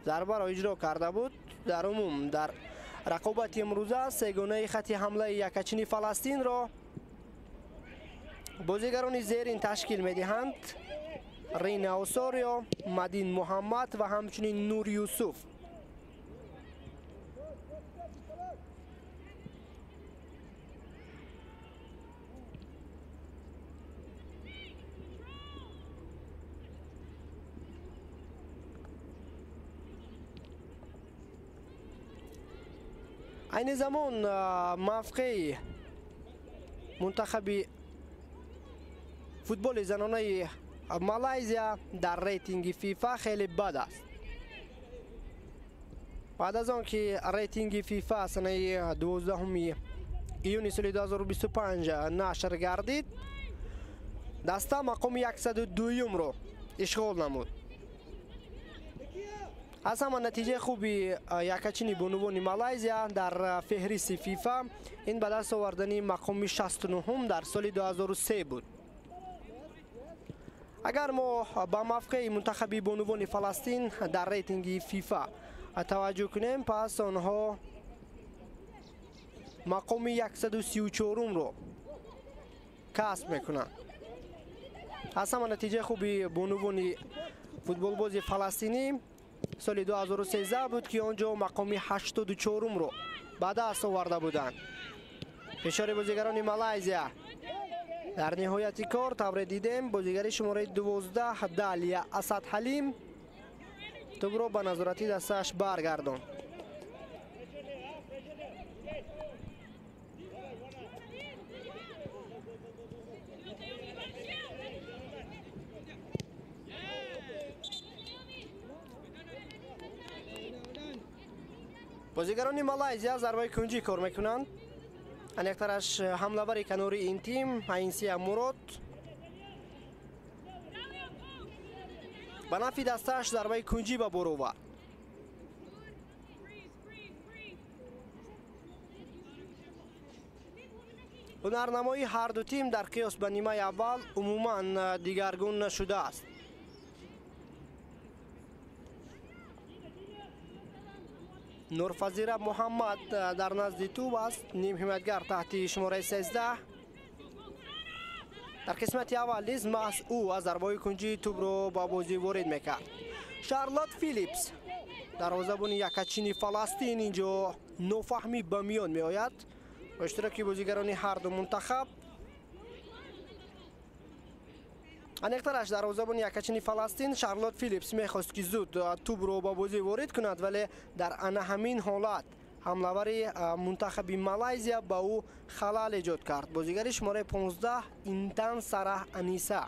зарбаро иҷро карда буд. Дар умум дар рақобати имрӯза сегонаи хати ҳамлаи якачини Фаластинро бозигарони зерин ташкил медиҳанд: Рина Осорио, Мадин Муҳаммад ва ҳамчунин Нур Юсуф. Айни замон мавқеи мунтахаби футболи занонаи Малайзия дар рейтинги ФИФА хеле бад аст. Баъд аз он ки рейтинги ФИФА санаи 12 июни соли 2025 нашр гардид, даста мақоми 102-ро ишғол намуд. Аз ҳама натиҷаи хуби якачини бонувони Малайзия дар феҳристи ФИФА ин ба даст овардани мақоми 69 дар соли 2003 буд. Агар мо ба мавқеи мунтахаби бонувони Фаластин дар рейтинги ФИФА таваҷҷӯҳ кунем, пас онҳо мақоми 134-ро касб мекунанд. Аз ҳама натиҷаи хуби бонувони футболбози фаластинӣ соли 2013 буд, ки он ҷо мақоми 84-ро ба даст оварда буданд. Фишори бозигарони Малайзия дар ниҳояти кор тавре дидем, бозигари шумораи 12 Далия Асад Ҳалим тӯбро ба назорати дастааш баргардонд. Бозигарони Малайзия зарбаи кунҷӣ кор мекунанд. Анектараш ҳамлавари канори ин тим Айнсия Мурод ба нафи дастааш зарбаи кунҷӣ ба бор овард. Ҳунарнамоии ҳарду тим дар қиёс ба нимаи аввал умуман дигаргун нашудааст. Нурфазира Муҳаммад дар назди тӯб аст, нимҳимоятгар таҳти шумораи 13. Дар қисмати аввал низ маҳз ӯ аз зарбаҳои кунҷии тӯбро ба бозӣ ворид мекард. Шарлот Филипс дарвозабони якачини Фаластин инҷо нофаҳмӣ ба миён меояд бо иштироки бозигарони ҳарду мунтахаб. Аниқтараш дарвозабони якачини Фаластин Шарлот Филипс мехост ки зуд тӯбро ба бозӣ ворид кунад, вале дар ана ҳамин ҳолат ҳамлавари мунтахаби Малайзия ба ӯ халал эҷод кард. Бозигари шумораи 15 Интан Сараҳ Аниса.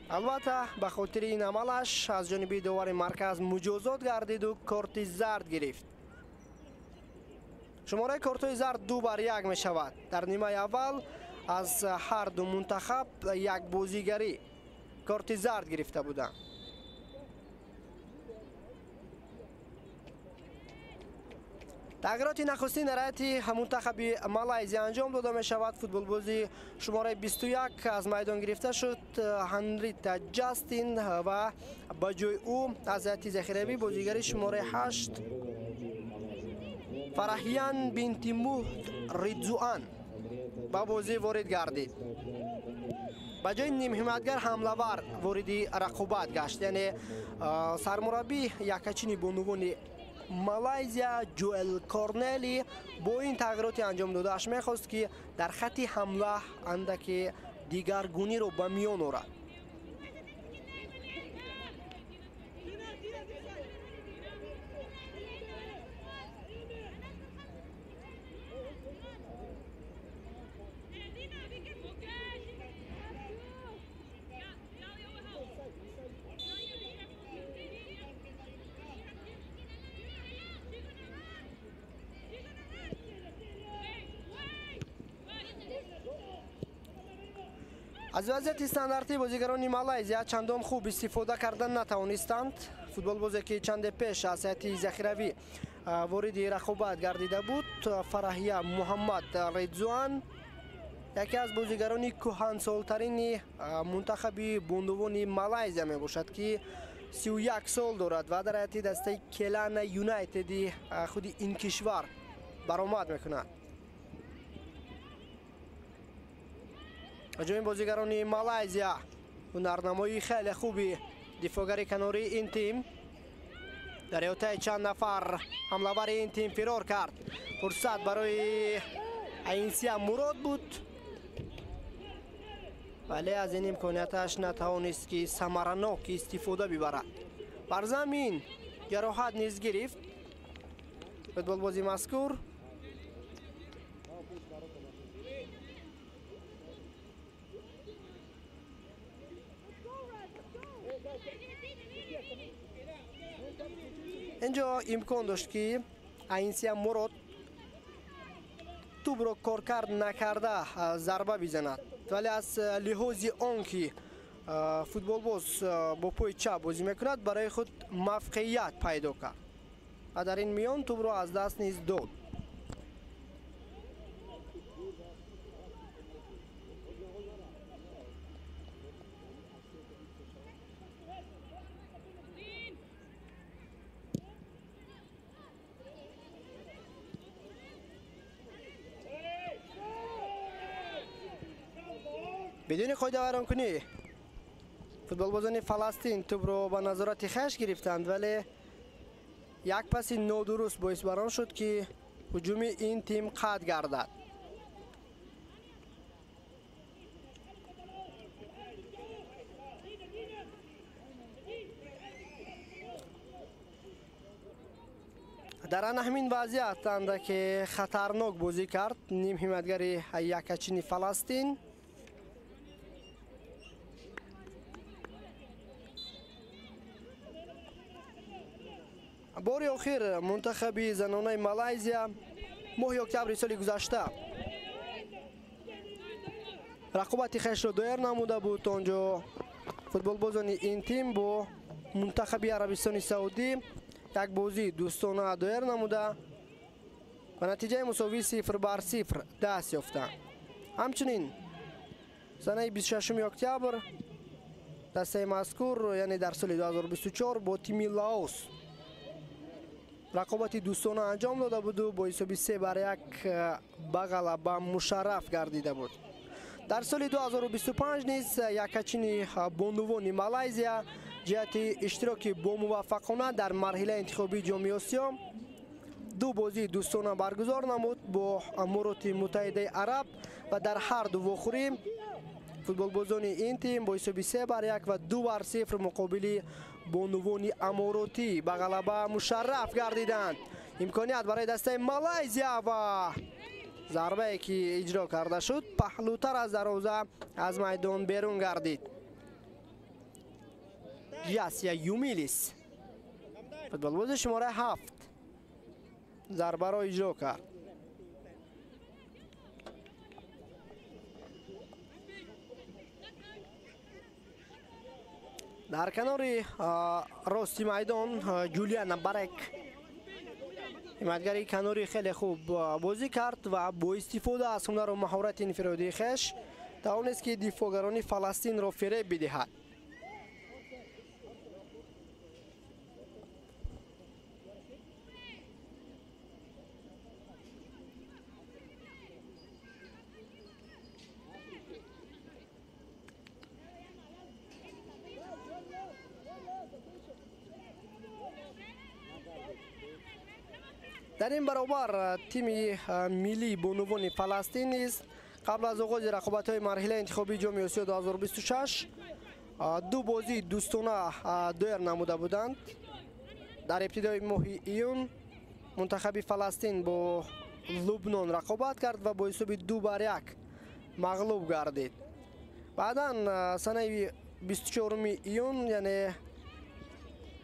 Албатта ба хотири ин амалаш аз ҷониби довари марказ муҷозот гардиду корти зард гирифт. Шумораи кортҳои зард 2-1 мешавад. Дар нимаи аввал аз ҳар ду мунтахаб як бозигарӣ корти зард гирифта буданд. Тағйироти нахустин дар ҳайати мунтахаби Малайзия анҷом дода мешавад. Футболбози шумораи 21 аз майдон гирифта шуд Ҳанрита Ҷастин ва ба ҷои ӯ аз ҳайати захиравӣ бозигари шумораи 8 Фараҳиян бинти Муҳд Ридзуан. ба бозӣ ворид гардид. Ба ҷои нимҳимоятгар ҳамлавар вориди рақобат гашт. Яъне сармураббӣ якачини бонувони Малайзия Ҷоэл Корнели бо ин тағйироти анҷом додааш мехост, ки дар хатти ҳамла андаке дигаргуниро ба миён орад. Аз вазъияти стандартӣ бозигарони Малайзия чандон хуб истифода кардан натавонистанд. Футболбозе ки чанде пеш аз ҳайати захиравӣ вориди рақобат гардида буд, Фараҳия Муҳаммад Редзуан, яке аз бозигарони кӯҳансолтарини мунтахаби бонувони Малайзия мебошад, ки 31 сол дорад ва дар ҳайати дастаи Келана Юнайтеди худи ин кишвар баромад мекунад. Ҳуҷуми бозигарони Малайзия, ҳунарнамоии хеле хуби дифоъгари канории ин тим. Дар иҳотаи чанд нафар ҳамлавари ин тим фирор кард. Фурсат барои Аинсия Мурод буд, вале аз ин имконияташ натавонист, ки самаранок истифода бибарад. Бар замин ҷароҳат низ гирифт футболбози мазкур. Инҷо имкон дошт, ки Аинсия Мурод тӯбро коркард накарда зарба бизанад, вале аз лиҳози он ки футболбоз бо пои чап бозӣ мекунад, барои худ мавқеият пайдо кард ва дар ин миён тӯбро аз даст низ дод. Бидуни қоидавайронкунӣ футболбозони Фаластин тӯбро ба назорати хеш гирифтанд, вале як паси нодуруст боис бар он шуд, ки ҳуҷуми ин тим қатъ гардад. Дар ана ҳамин вазъият андаке хатарнок бозӣ кард нимҳимоятгари якачини Фаластин. Бори охир мунтахаби занонаи Малайзия моҳи октябри соли гузашта рақобати хешро доир намуда буд. Он ҷо футболбозони ин тим бо мунтахаби Арабистони Саудӣ як бозии дӯстона доир намуда ба натиҷаи мусовии 0-0 даст ёфтанд. Ҳамчунин санаи 26 октябр дастаи мазкур, яъне дар соли 2024 бо тими Лаос рақобати дӯстона анҷом дода буду бо ҳисоби 3-1 ба ғалаба мушарраф гардида буд. Дар соли 2025 низ якачини бонувони Малайзия ҷиҳати иштироки бомуваффақона дар марҳилаи интихобии Ҷоми Осиё ду бозии дӯстона баргузор намуд бо Амороти Муттаҳидаи Араб ва дар ҳар ду вохӯрӣ футболбозони ин тим бо ҳисоби 3-1 ва 2-0 муқобили бонувони аморотӣ ба ғалаба мушарраф гардиданд. Имконият барои дастаи Малайзия ва зарбае ки иҷро карда шуд паҳлӯтар аз дарвоза аз майдон берун гардид. Ясия Юмилис, футболбози шумораи 7, зарбаро иҷро кард. Дар канори рости майдон Ҷулиана Барек, ҳимоятгари канори, хеле хуб бозӣ кард ва бо истифода аз ҳунару маҳорати инфиродии хеш тавонист, ки дифоъгарони Фаластинро фиреб бидиҳад. Дар ин баробар тими миллии бонувони Фаластин низ қабл аз оғози рақобатҳои марҳилаи интихобии ҷоми Осиё 2026 ду бозии дӯстона доир намуда буданд. Дар ибтидои моҳи июн мунтахаби Фаластин бо Лубнон рақобат кард ва бо ҳисоби 2-1 мағлуб гардид. Баъдан санаи 24 июн, яъне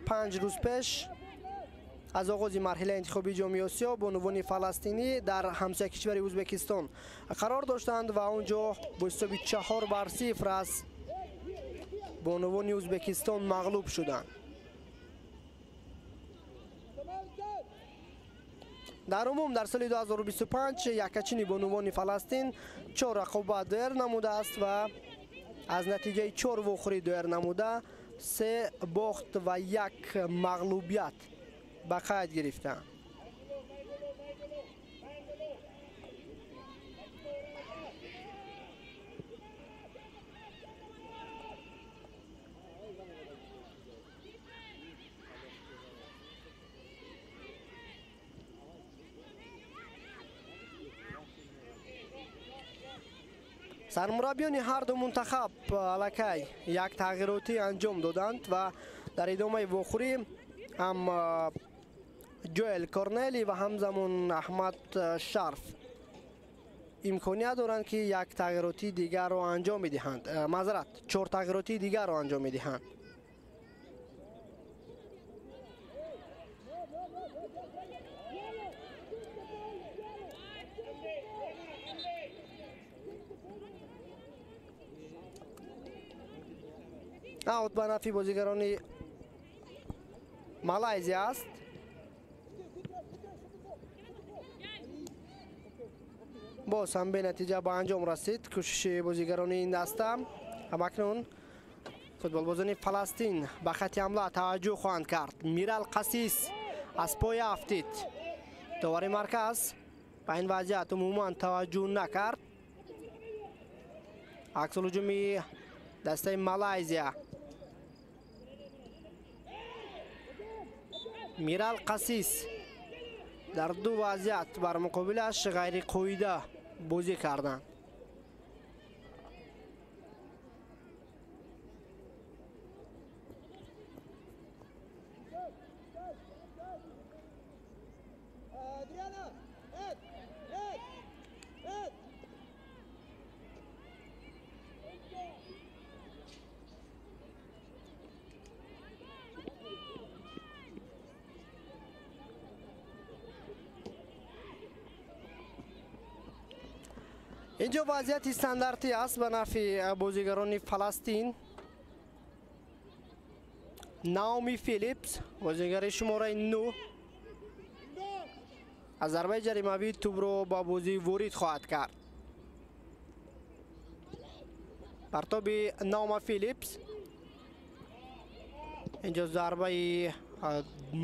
5 рӯз пеш аз оғози марҳилаи интихобии ҷоми Осиё бонувони фаластинӣ дар ҳамсоя кишвари Ӯзбекистон қарор доштанд ва он ҷо бо ҳисоби 4-0 аз бонувони Ӯзбекистон мағлуб шуданд. Дар умум дар соли 2025 якачини бонувони Фаластин 4 рақобат доир намудааст ва аз натиҷаи 4 вохӯрӣ доир намуда 3 бохт ва 1 мағлубият ба қайд гирифтанд. Сармураббиёни ҳар ду мунтахаб аллакай як тағйиротӣ анҷом доданд ва дар идомаи вохӯрӣ ҳам Ҷоэл Корнели ва ҳамзамон Аҳмад Шарф имконият доранд, ки як тағйиротии дигарро анҷом медиҳанд. Маъзарат, 4 тағйиротии дигарро анҷом медиҳанд. Аут ба нафи бозигарони Малайзия аст. Боз ҳам бенатиҷа ба анҷом расид кӯшиши бозигарони ин даста. Ҳамакнун футболбозони Фаластин ба хати ҳамла таваҷҷӯҳ хоҳанд кард. Мирал Қасис аз поя афтид. Довари марказ ба ин вазъият умуман таваҷҷӯҳ накард. Аксулҳуҷуми дастаи Малайзия. Мирал Қасис дар ду вазъият бар муқобилаш ғайриқоида бозӣ карданд. Инҷо вазъияти стандартӣ аст ба нафи бозигарони Фаластин. Наоми Филипс, бозигари шумораи 9, аз зарбаи ҷаримавӣ тӯбро ба бозӣ ворид хоҳад кард. Партоби Наома Филипс. Инҷо зарбаи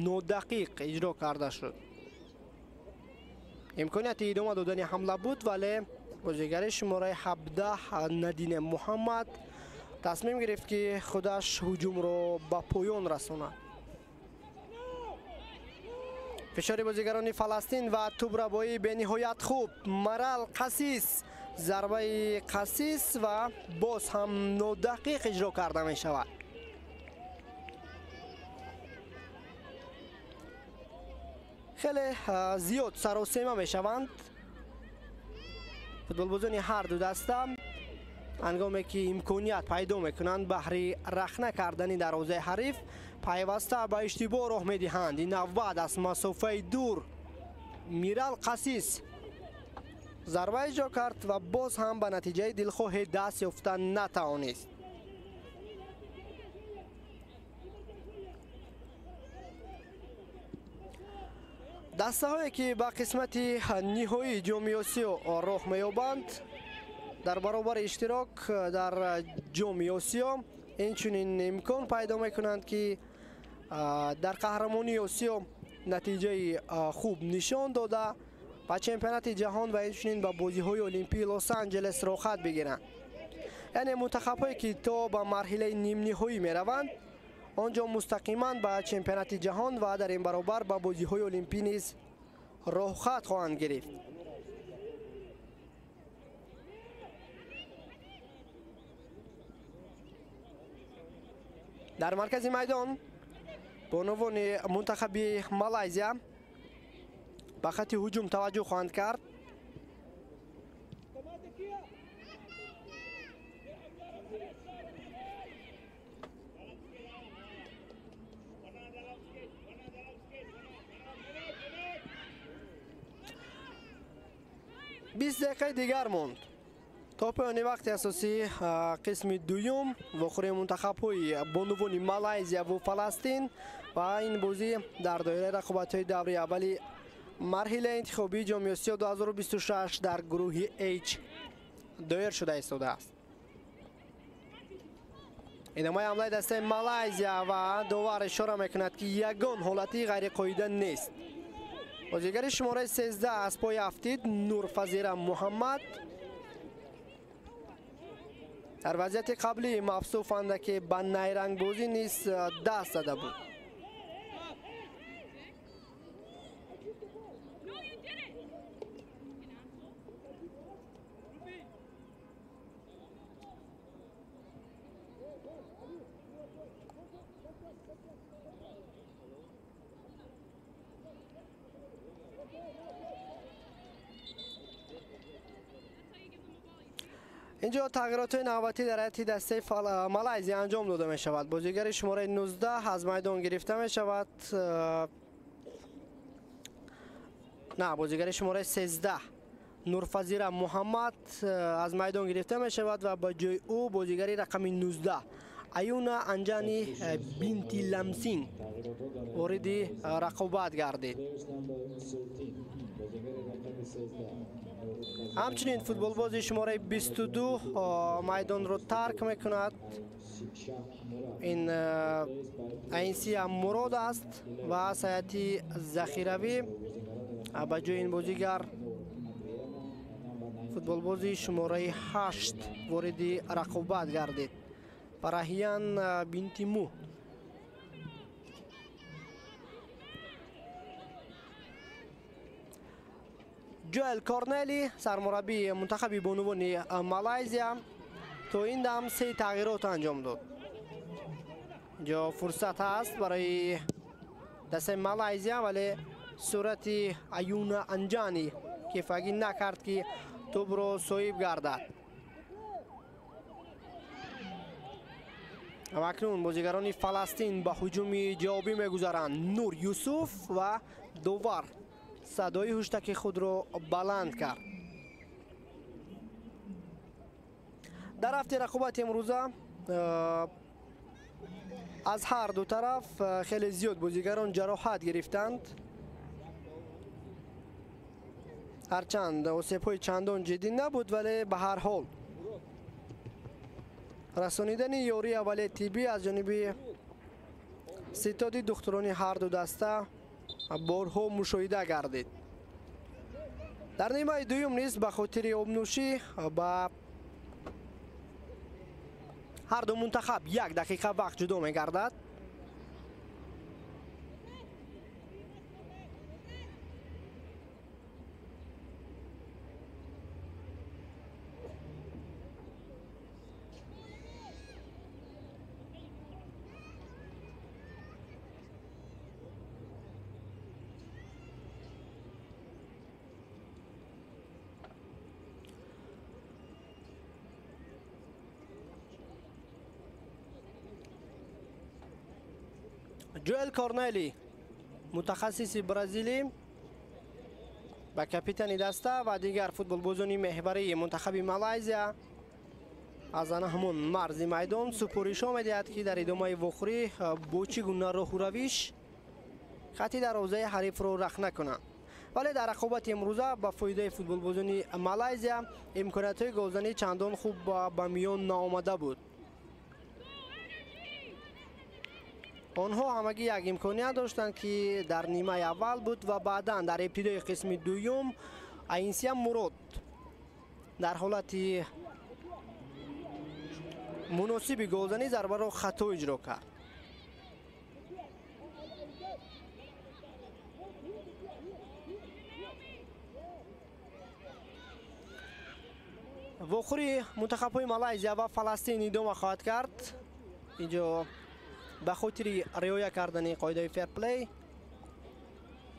нодақиқ иҷро карда шуд. Имконияти идома додани ҳамла буд, вале бозигари шумораи 17 Надина Муҳаммад тасмим гирифт, ки худаш ҳуҷумро ба поён расонад. Фишори бозигарони Фаластин ва тӯбрабоии бениҳоят хуб. Марал Қасис, зарбаи Қасис ва боз ҳам нодақиқ иҷро карда мешавад. Хеле зиёд саросема мешаванд футболбозони ҳар ду даста ҳангоме ки имконият пайдо мекунанд баҳри рахна кардани дарвозаи ҳариф пайваста ба иштибоҳ роҳ медиҳанд. Ин навбат аз масофаи дур Мирал Қасис зарба иҷро кард ва боз ҳам ба натиҷаи дилхоҳе даст ёфта натавонист. Дастаҳое ки ба қисмати ниҳоии ҷоми Осиё роҳ меёбанд дар баробари иштирок дар ҷоми Осиё инчунин имкон пайдо мекунанд, ки дар қаҳрамонии Осиё натиҷаи хуб нишон дода ба чемпионати ҷаҳон ва инчунин ба бозиҳои олимпии Лос-Анҷелес роҳхат бигиранд. Яъне мунтахабҳое ки то ба марҳилаи нимниҳоӣ мераванд он ҷо мустақиман ба чемпионати ҷаҳон ва дар ин баробар ба бозиҳои олимпӣ низ роҳхат хоҳанд гирифт. Дар маркази майдон бонувони мунтахаби Малайзия ба хати ҳуҷум таваҷҷӯҳ хоҳанд кард. Бист дақиқаи дигар монд то поёни вақти асосии қисми дуюм вохӯрии мунтахабҳои бонувони Малайзия ва Фаластин ва ин бозӣ дар доираи рақобатҳои даври аввали марҳилаи интихобии Ҷоми Осиё 2026 дар гурӯҳи H доир шуда истодааст. Идомаи ҳамлаи дастаи Малайзия ва довар ишора мекунад, ки ягон ҳолати ғайриқоида нест. Бозигари шумораи 13 аз пой афтид Нурфазира Муҳаммад. Дар вазъияти қаблӣ мавсуф андаке ба найрангбозӣ низ даст зада буд. Инҷо тағйиротҳои навбатӣ дар ҳайати дастаи Малайзия анҷом дода мешавад. Бозигари шумораи 19 аз майдон гирифта мешавад. На, бозигари шумораи 13 Нурфазира Муҳаммад аз майдон гирифта мешавад ва ба ҷои ӯ бозигари рақами 19 Аюна Анҷани бинти Ламсин вориди рақобат гардид. Ҳамчунин футболбози шумораи 22 майдонро тарк мекунад. Ин Айнсия Мурод аст ва аз ҳайати захиравӣ ба ҷои ин бозигар футболбози шумораи 8 вориди рақобат гардид. Фараҳиян бинти Му. Ҷоэл Корнели сармураббии мунтахаби бонувони Малайзия то ин дам се тағйирот анҷом дод. Инҷо фурсат ҳаст барои дастаи Малайзия, вале сурати Аюна Анҷани кифоягӣ накард, ки тӯбро соҳиб гардад. Ва акнун бозигарони Фаластин ба ҳуҷуми ҷавобӣ мегузаранд. Нур Юсуф ва довар садои ҳуштаки худро баланд кард. Дар рафти рақобати имрӯза аз ҳар ду тараф хеле зиёд бозигарон ҷароҳат гирифтанд. Ҳарчанд осебҳои чандон ҷиддӣ набуд, вале ба ҳар ҳол расонидани ёрии аввалияи тиббӣ аз ҷониби ситоди духтурони ҳар ду даста борҳо мушоҳида гардид. Дар нимаи дуюм низ ба хотири обнӯшӣ ба ҳар ду мунтахаб як дақиқа вақт ҷудо мегардад. Ҷоэл Корнели мутахассиси бразилӣ ба капитани даста ва дигар футболбозони меҳварии мунтахаби Малайзия аз ана ҳамон марзи майдон супоришҳо медиҳад, ки дар идомаи вохӯрӣ бо чӣ гуна роҳу равиш хати дарвозаи ҳарифро рахна кунанд. Вале дар рақобати имрӯза ба фоидаи футболбозони Малайзия имкониятҳои голзанӣ чандон хуб ба миён наомада буд. Онҳо ҳамагӣ як имконият доштанд, ки дар нимаи аввал буд ва баъдан дар ибтидои қисми дуюм Айнсия Мурод дар ҳолати муносиби голзанӣ зарбаро хато иҷро кард. Вохӯри мунтахабҳои Малайзия ва Фаластин идома хоҳад кард. Инҷо ба хотири риоя кардани қоидаи ферплей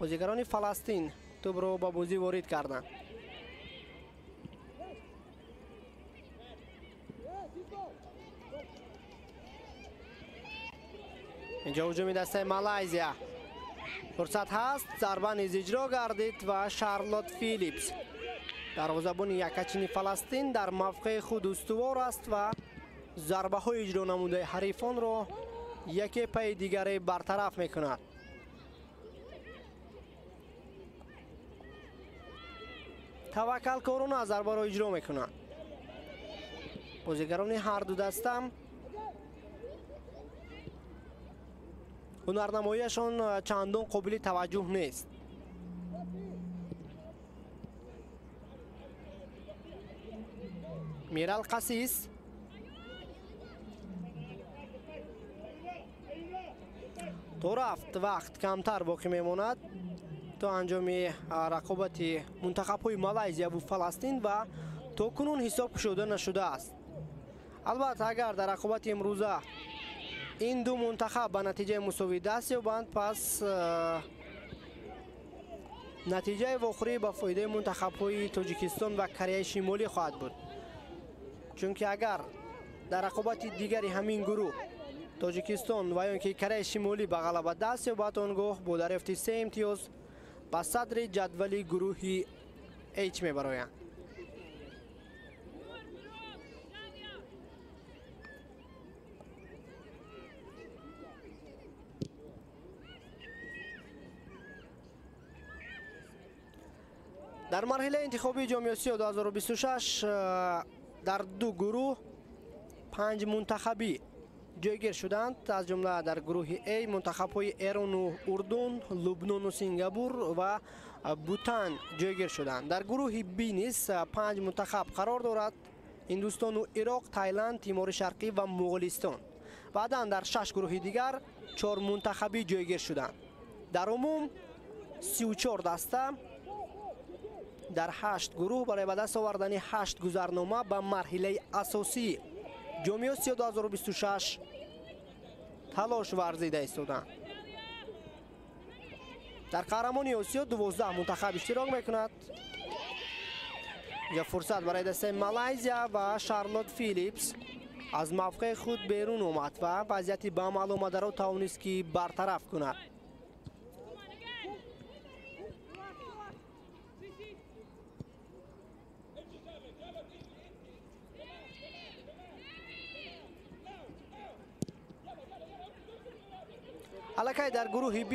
бозигарони Фаластин тӯбро ба бозӣ ворид карданд. Инҷо ҳуҷуми дастаи Малайзия. Фурсат ҳаст, зарба низ иҷро гардид ва Шарлот Филипс, дарвозабони якачини Фаластин, дар мавқеи худ устувор аст ва зарбаҳои иҷро намудаи ҳарифонро яке пайи дигаре бартараф мекунад. Таваккалкорона зарбаро иҷро мекунанд. Бозигарони ҳарду даста ҳунарнамоияшон чандон қобили таваҷҷӯҳ нест. Мирал Қасис то рафт вақт камтар боқӣ мемонад то анҷоми рақобати мунтахабҳои Малайзия ва Фаластин ва то кунун ҳисоб кушода нашудааст. Албатта, агар дар рақобати имрӯза ин ду мунтахаб ба натиҷаи мусовӣ даст ёбанд, пас натиҷаи вохӯрӣ ба фоидаи мунтахабҳои Тоҷикистон ва Кореяи Шимолӣ хоҳад буд. Чунки агар дар рақобати дигари ҳамин гурӯҳ Тоҷикистон ва ё ин ки Кореяи Шимолӣ ба ғалаба даст ёбад, он гоҳ бо дарёфти 3 имтиёз ба садри ҷадвали гурӯҳи H мебароянд. Дар марҳилаи интихобии Ҷоми Осиё 2026 дар ду гурӯҳ 5 мунтахабӣ ҷойгир шуданд. Аз ҷумла дар гурӯҳи А мунтахабҳои Эрону Урдун, Лубнону Сингапур ва Бутан ҷойгир шуданд. Дар гурӯҳи Б низ 5 мунтахаб қарор дорад: Ҳиндустону Ироқ, Тайланд, Тимори Шарқӣ ва Моғулистон. Баъдан дар 6 гурӯҳи дигар 4 мунтахабӣ ҷойгир шуданд. Дар умум 34 даста дар 8 гурӯҳ барои ба даст овардани 8 гузарнома ба марҳилаи асосии Ҷоми Осиё 2026 талош варзида истоданд. Дар қаҳрамони Осиё 12 мунтахаб иштирок мекунад. Инҷо фурсат барои дастаи Малайзия ва Шарлот Филипс аз мавқеи худ берун омад ва вазъияти ба амал омадаро тавонист ки бартараф кунад. Аллакай дар гурӯҳи Б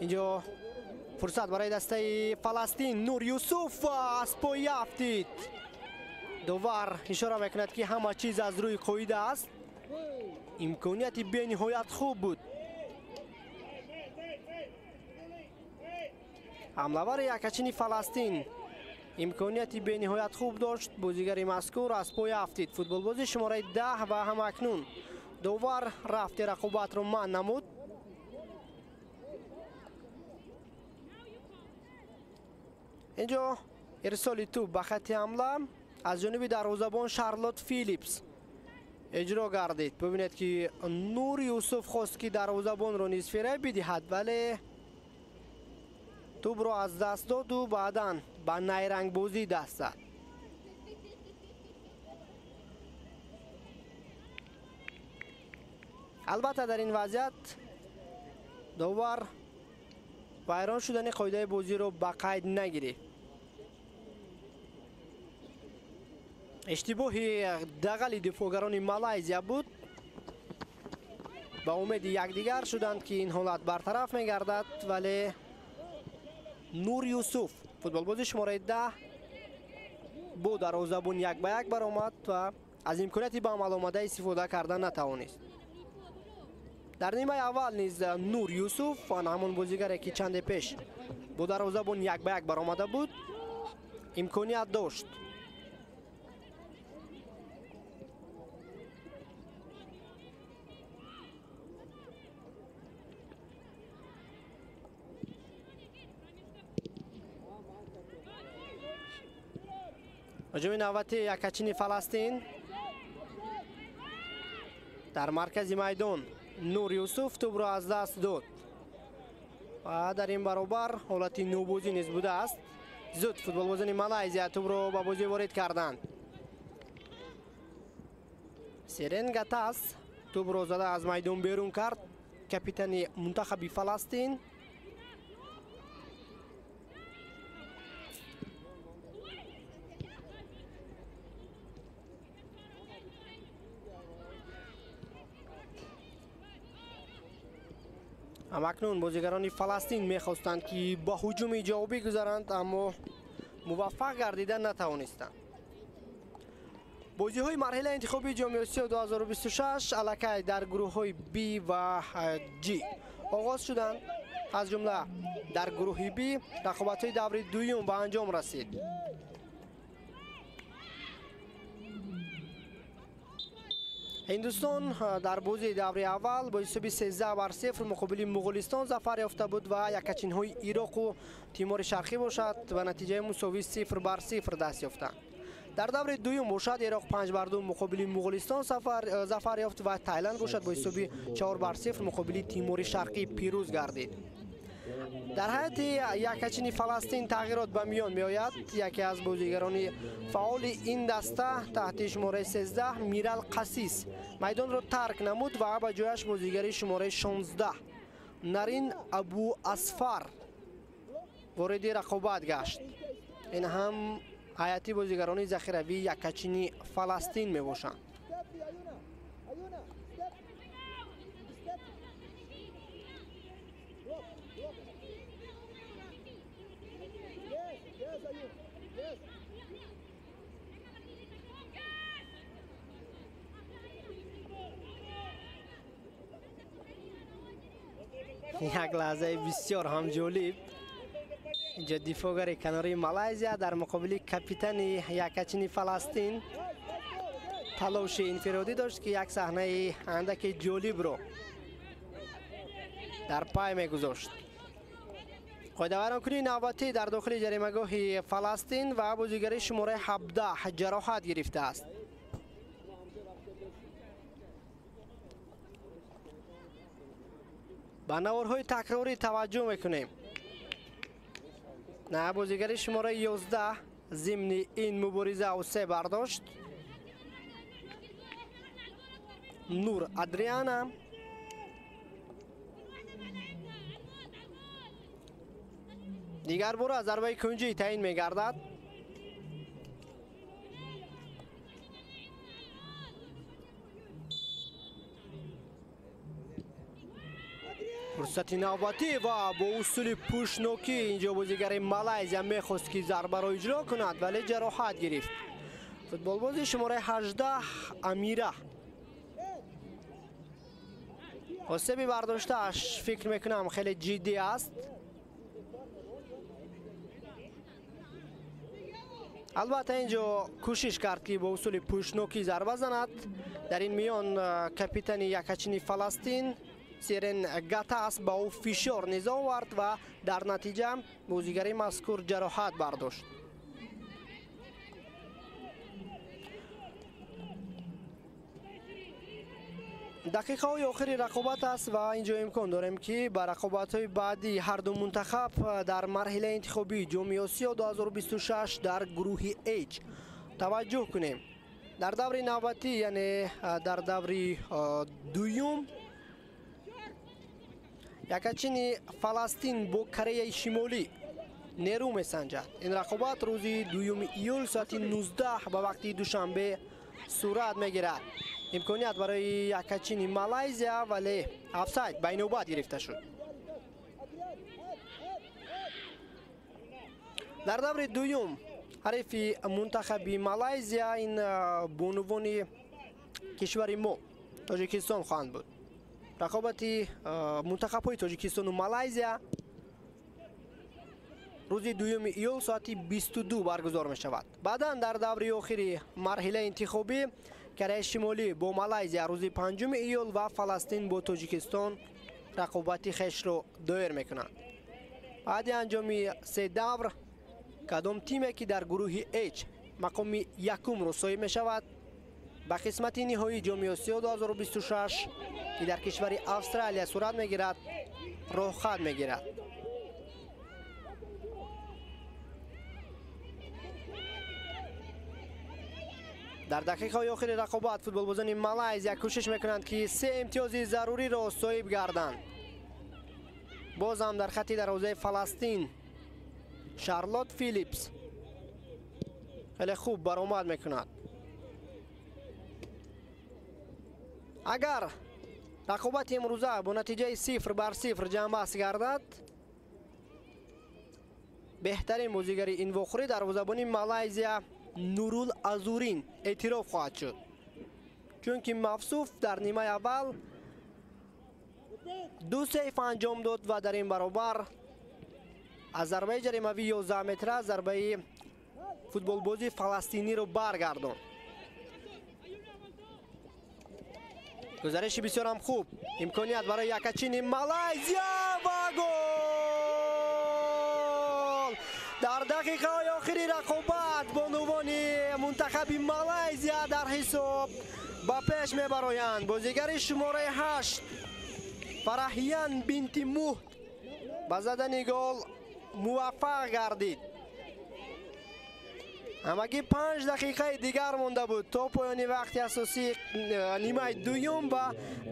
инҷо фурсат барои дастаи Фаластин. Нур Юсуф аз пой афтид. Довар ишора мекунад, ки ҳама чиз аз рӯи қоида аст. Имконияти бениҳоят хуб буд. Ҳамлавари якачини Фаластин имконияти бениҳоят хуб дошт. Бозигари мазкур аз пой афтид. Футболбози шумораи 10 ва ҳамакнун довар рафти рақобатро манъ намуд. Инҷо ирсоли тӯб ба хатти ҳамла аз ҷониби дарвозабон Шарлот Филипс иҷро гардид. Бибинед, ки Нур Юсуф хост, ки дарвозабонро низ фиреб бидиҳад, вале тӯбро аз даст доду баъдан ба найрангбозӣ даст зад. Албатта, дар ин вазъият довар вайрон шудани қоидаи бозиро ба қайд нагирифт. Иштибоҳи дағали дифоъгарони Малайзия буд. Ба умеди якдигар шуданд, ки ин ҳолат бартараф мегардад, вале Нур Юсуф, футболбози шумораи 10, бо дарвозабон як ба як баромад ва аз имконияти ба амал омада истифода карда натавонист. Дар нимаи аввал низ Нур Юсуф, ҳамон бозигаре ки чанде пеш бо дарвозабон як ба як баромада буд, имконият дошт. Ҳуҷуми навбати якачини Фаластин. Дар маркази майдон Нур Юсуф тӯбро аз даст дод ва дар ин баробар ҳолати нобозӣ низ будааст. Зуд футболбозони Малайзия тӯбро ба бозӣ ворид карданд. Серен Гатас тӯбро зада аз майдон берун кард. Капитани мунтахаби Фаластин. Акнун бозигарони Фаластин мехостанд, ки ба ҳуҷуми ҷавобӣ гузаранд, аммо муваффақ гардида натавонистанд. Бозиҳои марҳилаи интихобии Ҷоми Осиё 2026 аллакай дар гурӯҳҳои Б ва Ҷ оғоз шуданд. Аз ҷумла дар гурӯҳи Б рақобатҳои даври дуюм ба анҷом расид. Ҳиндустон дар бозии даври аввал бо ҳисоби 13-0 муқобили Муғулистон зафар ёфта буд ва якачинҳои Ироқу Тимори Шарқӣ бошад ба натиҷаи мусовӣ 0-0 даст ёфтанд. Дар даври дуюм бошад Ироқ 5-2 муқобили Муғулистон зафар ёфт ва Тайланд бошад бо ҳисоби 4-0 муқобили Тимори Шарқӣ пирӯз гардид. Дар ҳайати якачини Фаластин тағйирот ба миён меояд. Яке аз бозигарони фаъоли ин даста таҳти шумораи 13 Мирал Қасис майдонро тарк намуд ва ба ҷояш бозигари шумораи 16 Нарин Абу Асфар вориди рақобат гашт. Ин ҳам ҳайати бозигарони захиравии якачини Фаластин мебошанд. Як лаҳзаи бисёр ҳам ҷолиб. Инҷо дифоъгари канории Малайзия дар муқобили капитани якачини Фаластин талоши инфиродӣ дошт, ки як саҳнаи андаки ҷолибро дар пай мегузошт. Қоидавайронкунии навбатӣ дар дохили ҷаримагоҳи Фаластин ва бозигари шумораи 17 ҷароҳат гирифтааст. Ба наворҳои такрорӣ таваҷҷӯҳ мекунем. На, бозигари шумораи 11 зимни ин мубориза осе бардошт. Нур Адриана. Дигар бора зарбаи кунҷӣ таъин мегардад. Фурсати навбатӣ ва бо усули пӯшнокӣ инҷо бозигари Малайзия мехост, ки зарбаро иҷро кунад, вале ҷароҳат гирифт. Футболбози шумораи 18 Амира осеби бардоштааш фикр мекунам хеле ҷиддӣ аст. Албатта инҷо кӯшиш кард, ки бо усули пӯшнокӣ зарба занад. Дар ин миён капитани якачини Фаластин Серен Гатас ба ӯ фишор низ овард ва дар натиҷа бозигари мазкур ҷароҳат бардошт. Дақиқаҳои охири рақобат аст ва инҷо имкон дорем, ки ба рақобатҳои баъдии ҳарду мунтахаб дар марҳилаи интихобии Ҷоми Осиё 2026 дар гурӯҳи H таваҷҷӯҳ кунем. Дар даври навбатӣ, яъне дар даври дуюм, якачини Фаластин бо Кореяи Шимолӣ нерӯ месанҷад. Ин рақобат рӯзи 2 июл соати 19 ба вақти Душанбе сурат мегирад. Имконият барои якачини Малайзия, вале офсайд ба инобат гирифта шуд. Дар даври дуюм ҳарифи мунтахаби Малайзия ин бонувони кишвари мо Тоҷикистон хоҳанд буд. Рақобати мунтахабҳои Тоҷикистону Малайзия рӯзи 2 июл соати 22 баргузор мешавад. Баъдан дар даври охири марҳилаи интихобӣ Кореяи Шимолӣ бо Малайзия рӯзи 5 июл ва Фаластин бо Тоҷикистон рақобати хешро доир мекунанд. Баъди анҷоми се давр кадом тиме, ки дар гурӯҳи H мақоми якумро соҳиб мешавад, ба қисмати ниҳоии Ҷоми Осиё 2026, ки дар кишвари Австралия сурат мегирад, роҳхат мегирад. Дар дақиқаҳои охири рақобат футболбозони Малайзия кӯшиш мекунанд, ки се имтиёзи заруриро соҳиб гарданд. Боз ҳам дар хатти дарвозаи Фаластин Шарлот Филипс хеле хуб баромад мекунад. Агар рақобати имрӯза бо натиҷаи 0-0 ҷамъбаст гардад, беҳтарин бозигари ин вохӯрӣ дарвозабони Малайзия Нурул Азурин эътироф хоҳад шуд, чунки мавсуф дар нимаи аввал 2 сейф анҷом дод ва дар ин баробар аз зарбаи ҷаримавии 11 метра зарбаи футболбози фаластиниро баргардонд. Гузариши бисёрам хуб, имконият барои якачини Малайзия ва гол! Дар дақиқаҳои охири рақобат бонувони мунтахаби Малайзия дар ҳисоб ба пеш мебароянд. Бозигари шумораи 8 Фараҳиян бинти Муҳд ба задани гол муваффақ гардид. Ҳамагӣ 5 дақиқаи дигар монда буд то поёни вақти асосии нимаи дуюм ва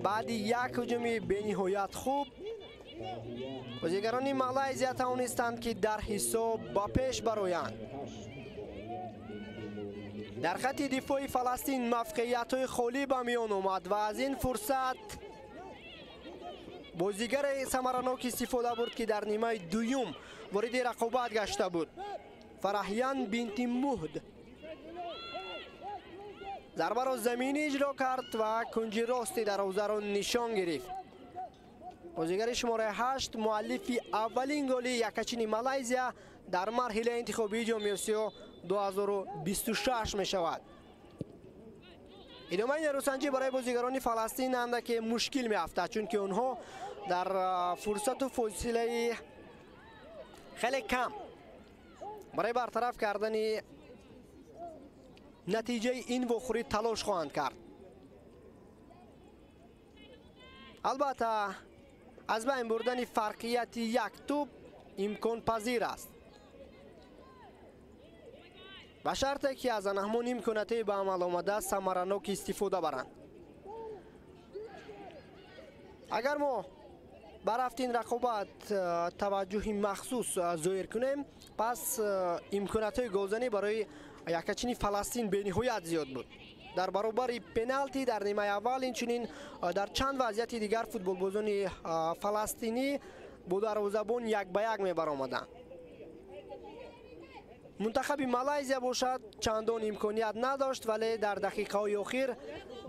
баъди як ҳуҷуми бениҳоят хуб бозигарони Малайзия тавонистанд, ки дар ҳисоб ба пеш бароянд. Дар хатти дифои Фаластин мавқеиятҳои холӣ ба миён омад ва аз ин фурсат бозигари самаранок истифода бурд, ки дар нимаи дуюм вориди рақобат гашта буд. Фараҳиян бинти Муҳд зарбаро заминӣ иҷро кард ва кунҷи рости дарвозаро нишон гирифт. Бозигари шумораи 8 муаллифи аввалин голи якачини Малайзия дар марҳилаи интихобии Ҷоми Осиё 2026 мешавад. Идомаи нерӯсанҷӣ барои бозигарони Фаластин андаке мушкил меафтад, чунки онҳо дар фурсату фосилаи хеле кам барои бартараф кардани натиҷаи ин вохӯрӣ талош хоҳанд кард. Албатта, аз байн бурдани фарқияти як тӯб имконпазир аст, ба шарте ки аз анаҳмон имконияте ба амал омада самаранок истифода баранд. Агар мо ба рафти ин рақобат таваҷҷӯҳи махсус зоҳир кунем, пас имкониятҳои голзанӣ барои якачини Фаластин бениҳоят зиёд буд. Дар баробари пеналти дар нимаи аввал инчунин дар чанд вазъияти дигар футболбозони фаластинӣ бо дарвозабон як ба як мебаромаданд. Мунтахаби Малайзия бошад чандон имконият надошт, вале дар дақиқаҳои охир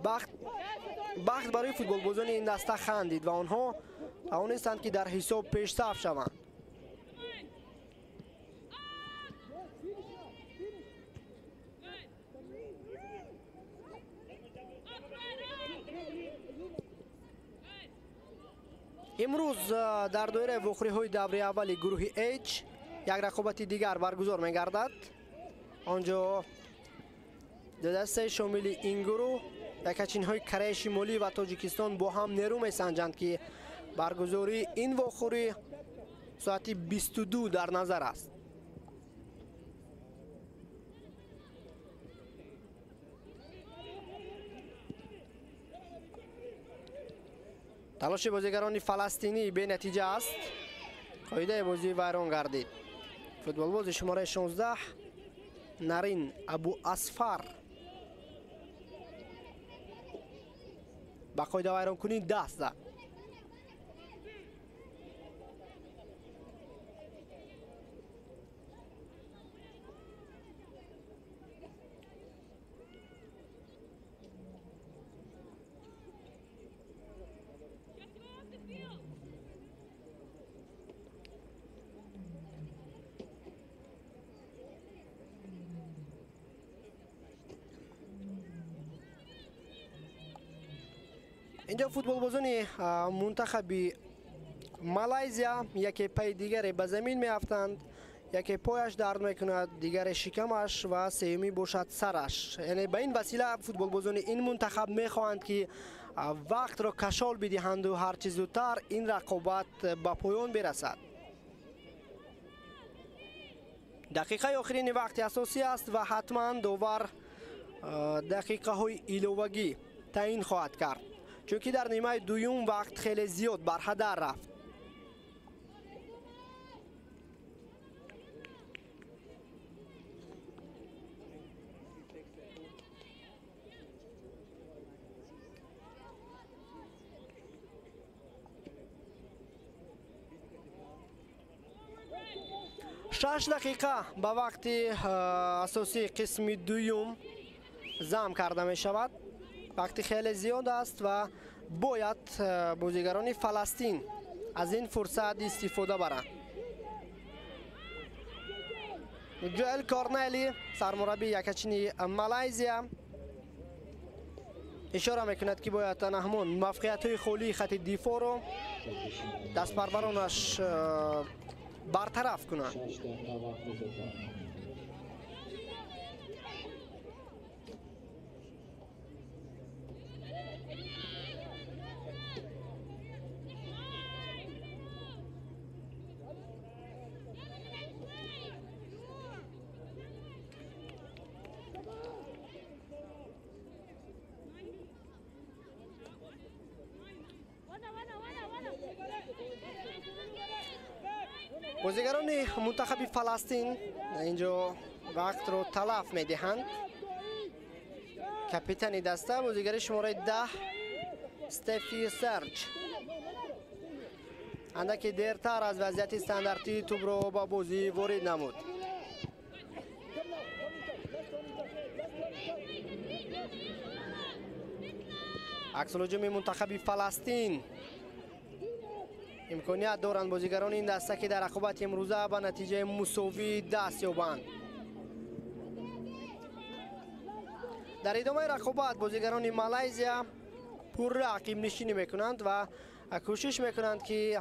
бахт барои футболбозони ин даста хандид ва онҳо тавонистанд, ки дар ҳисоб пешсаф шаванд. Имрӯз дар доираи вохӯриҳои даври аввали гурӯҳи H як рақобати дигар баргузор мегардад. Он ҷо ду дастаи шомили ин гурӯҳ, якачинҳои Кореяи Шимолӣ ва Тоҷикистон, бо ҳам нерӯ месанҷанд, ки баргузории ин вохӯрӣ соати 22 дар назар аст. Талоши бозигарони фаластинӣ бенатиҷа аст. Қоидаи бозӣ вайрон гардид. Футболбози шумораи 16 Нарин Абу Асфар ба қоидавайронкунӣ даст зад. Инҷо футболбозони мунтахаби Малайзия яке пайи дигаре ба замин меафтанд. Яке пояш дард мекунад, дигаре шикамаш ва сеюмӣ бошад сараш. Яъне ба ин васила футболбозони ин мунтахаб мехоҳанд, ки вақтро кашол бидиҳанду ҳарчи зудтар ин рақобат ба поён бирасад. Дақиқаи охирини вақти асосӣ аст ва ҳатман довар дақиқаҳои иловагӣ таъин хоҳад кард, чунки дар нимаи дуюм вақт хеле зиёд барҳадар рафт. Шаш дақиқа ба вақти асосии қисми дуюм зам карда мешавад. Вақти хеле зиёд аст ва бояд бозигарони Фаластин аз ин фурсат истифода баранд. Ҷоэл Корнели, сармураббии якачини Малайзия, ишора мекунад, ки бояд ҳамон мавқеиятҳои холии хати дифоъро дастпарваронаш бартараф кунанд. Бозигарони мунтахаби Фаластин инҷо вақтро талаф медиҳанд. Капитани даста, бозигари шумораи 10 Стефи Серҷ, андаке дертар аз вазъияти стандартии тӯбро ба бозӣ ворид намуд. Аксулҳуҷуми мунтахаби Фаластин. Имконият доранд бозигарони ин даста, ки дар рақобати имрӯза ба натиҷаи мусовӣ даст ёбанд. Дар идомаи рақобат бозигарони Малайзия пурра ақибнишинӣ мекунанд ва кӯшиш мекунанд, ки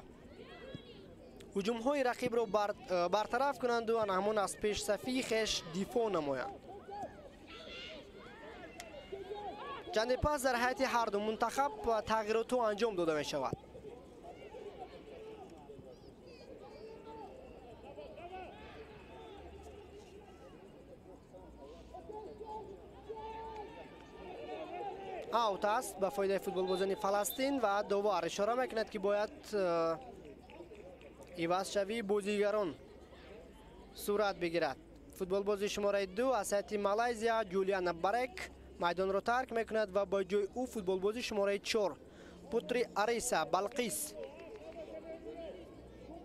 ҳуҷумҳои рақибро бартараф кунанду ҳамон аз пешсафии хеш дифоъ намоянд. Чанде пас дар ҳайати ҳарду мунтахаб тағйиротҳо анҷом дода мешавад. Аут аст ба фоидаи футболбозони Фаластин ва довар ишора мекунад, ки бояд ивазшавии бозигарон сурат бигирад. Футболбози шумораи 2 аз ҳайати Малайзия Ҷулиана Барек майдонро тарк мекунад ва ба ҷои ӯ футболбози шумораи 4 Путри Ариса Балқис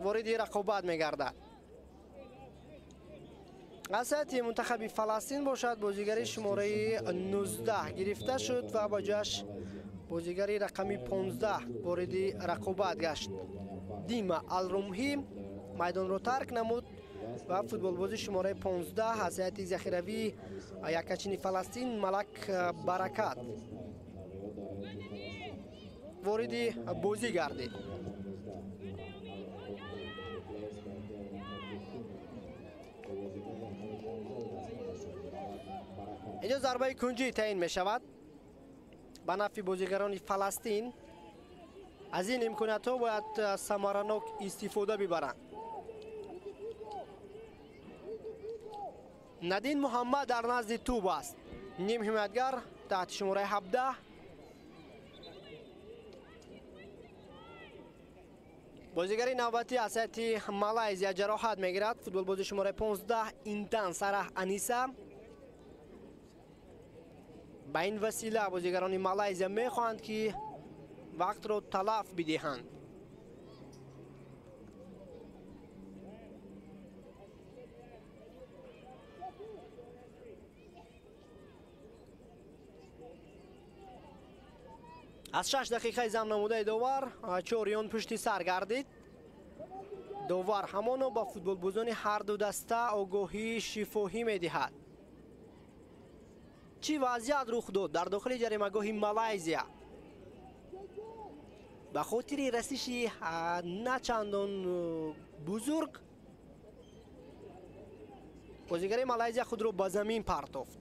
вориди рақобат мегардад. Аз ҳайати мунтахаби Фаластин бошад, бозигари шумораи 19 гирифта шуд ва ба ҷояш бозигари рақами 15 вориди рақобат гашт. Дима Алрумҳӣ майдонро тарк намуд ва футболбози шумораи 15 аз ҳайати захиравии якачини Фаластин Малак Баракат вориди бозӣ гардид. Инҷо зарбаи кунҷӣ таъин мешавад ба нафъи бозигарони Фаластин. Аз ин имкониятҳо бояд самаранок истифода бибаранд. Надин Муҳаммад дар назди тӯб аст. Ним ҳимоятгар таҳти шумораи 17. Бозигари навбатӣ аз ҳайати Малайзия ҷароҳат мегирад. Футболбози шумораи 15 Интан Сараҳ Аниса. Ба ин васила бозигарони Малайзия мехоҳанд, ки вақтро талаф бидиҳанд. Аз 6 дақиқаи зам намудаи довар чориён пушти сар гардид. Довар ҳамоно ба футболбозони ҳарду даста огоҳии шифоҳӣ медиҳад. Чӣ вазъият рух дод дар дохили ҷаримагоҳи Малайзия? Ба хотири расиши на чандон бузург Бозигари Малайзия худро ба замин партофт.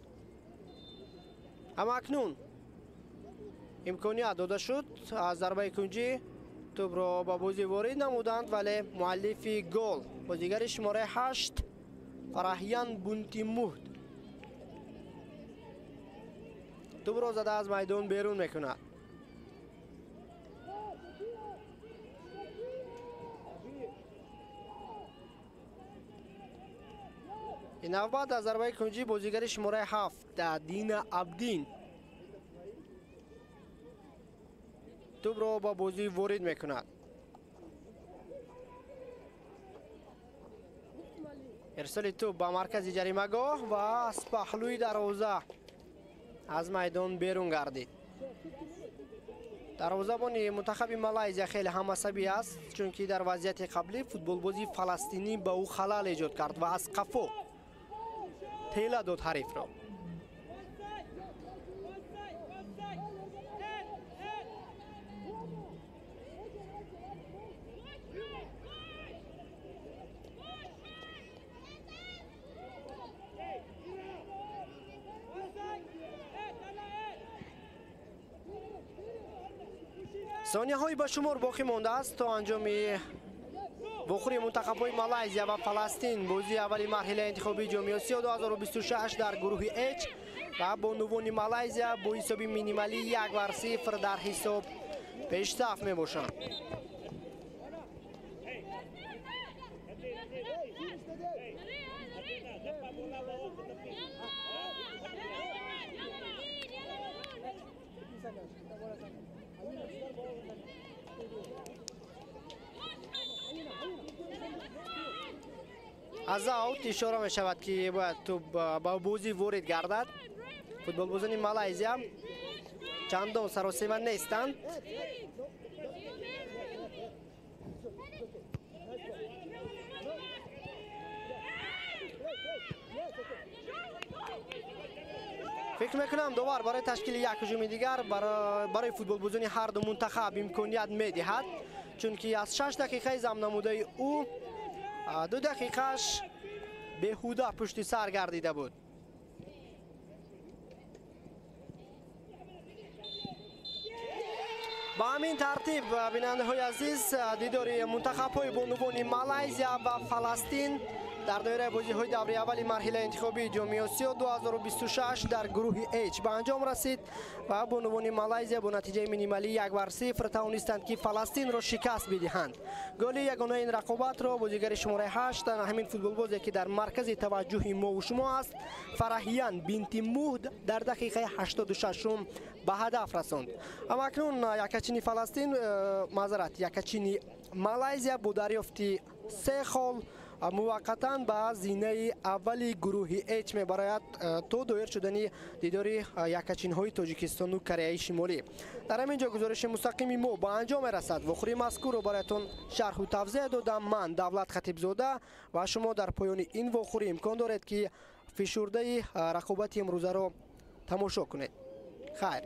Аммо акнун имконият дода шуд, аз зарбаи кунҷӣ тӯбро ба бозӣ ворид намуданд, вале муаллифи гол бозигари шумораи 8 Фараҳиян Бунтимуҳд тӯбро зада аз майдон берун мекунад. Ин навбат аз зарбаи кунҷӣ бозигари шумораи 7 Дина Абдин тӯбро ба бозӣ ворид мекунад. Ирсоли тӯб ба маркази ҷаримагоҳ ва аз паҳлӯи дарвоза аз майдон берун гардид. Дарвозабони мунтахаби Малайзия хеле ҳам асабӣ аст, чунки дар вазъияти қаблӣ футболбози фаластинӣ ба ӯ халал эҷод кард ва аз қафо тела дод ҳарифро. Сонияҳои ба шумор боқӣ мондааст то анҷоми вохӯрии мунтахабҳои Малайзия ва Фаластин. Бозии аввали марҳилаи интихобии Ҷоми Осиё 2026 дар гурӯҳи H ва бонувони Малайзия бо ҳисоби минималӣ 1-0 дар ҳисоб пешсаф мебошанд. Аз аут ишора мешавад, ки бояд тӯб ба бозӣ ворид гардад. Футболбозони Малайзия чандон саросема нестанд. Фикр мекунам, довар барои ташкили як ҳуҷуми дигар барои футболбозони ҳар ду мунтахаб имконият медиҳад, чунки аз 6 дақиқаи замнамудаи ӯ 2 дақиқааш беҳуда пушти сар гардида буд. Ба ҳамин тартиб, бинандаҳои азиз, дидори мунтахабҳои бонувони Малайзия ва Фаластин дар доираи бозиҳои даври аввали марҳилаи интихобии Ҷоми Осиё 2026 дар гурӯҳи H ба анҷом расид ва бонувони Малайзия бо натиҷаи минималӣ 1-0 тавонистанд, ки Фаластинро шикаст бидиҳанд. Голи ягонаи ин рақобатро бозигари шумораи 8, ҳамин футболбозе, ки дар маркази таваҷҷӯҳи мову шумо аст, Фараҳиян бинти Муҳд дар дақиқаи 86-ум ба ҳадаф расонд. Аммо акнун якачини Фаластин, маъзарат, якачини Малайзия бо дарёфти 3 хол муваққатан ба зинаи аввали гурӯҳи H мебарояд то доир шудани дидори якачинҳои Тоҷикистону Кореяи Шимолӣ. Дар ҳамин ҷо гузориши мустақими мо ба анҷом мерасад. Вохӯрии мазкурро бароятон шарҳу тавзеҳ додам ман, Давлат Хатибзода, ва шумо дар поёни ин вохӯрӣ имкон доред, ки фишурдаи рақобати имрӯзаро тамошо кунед. Хайр.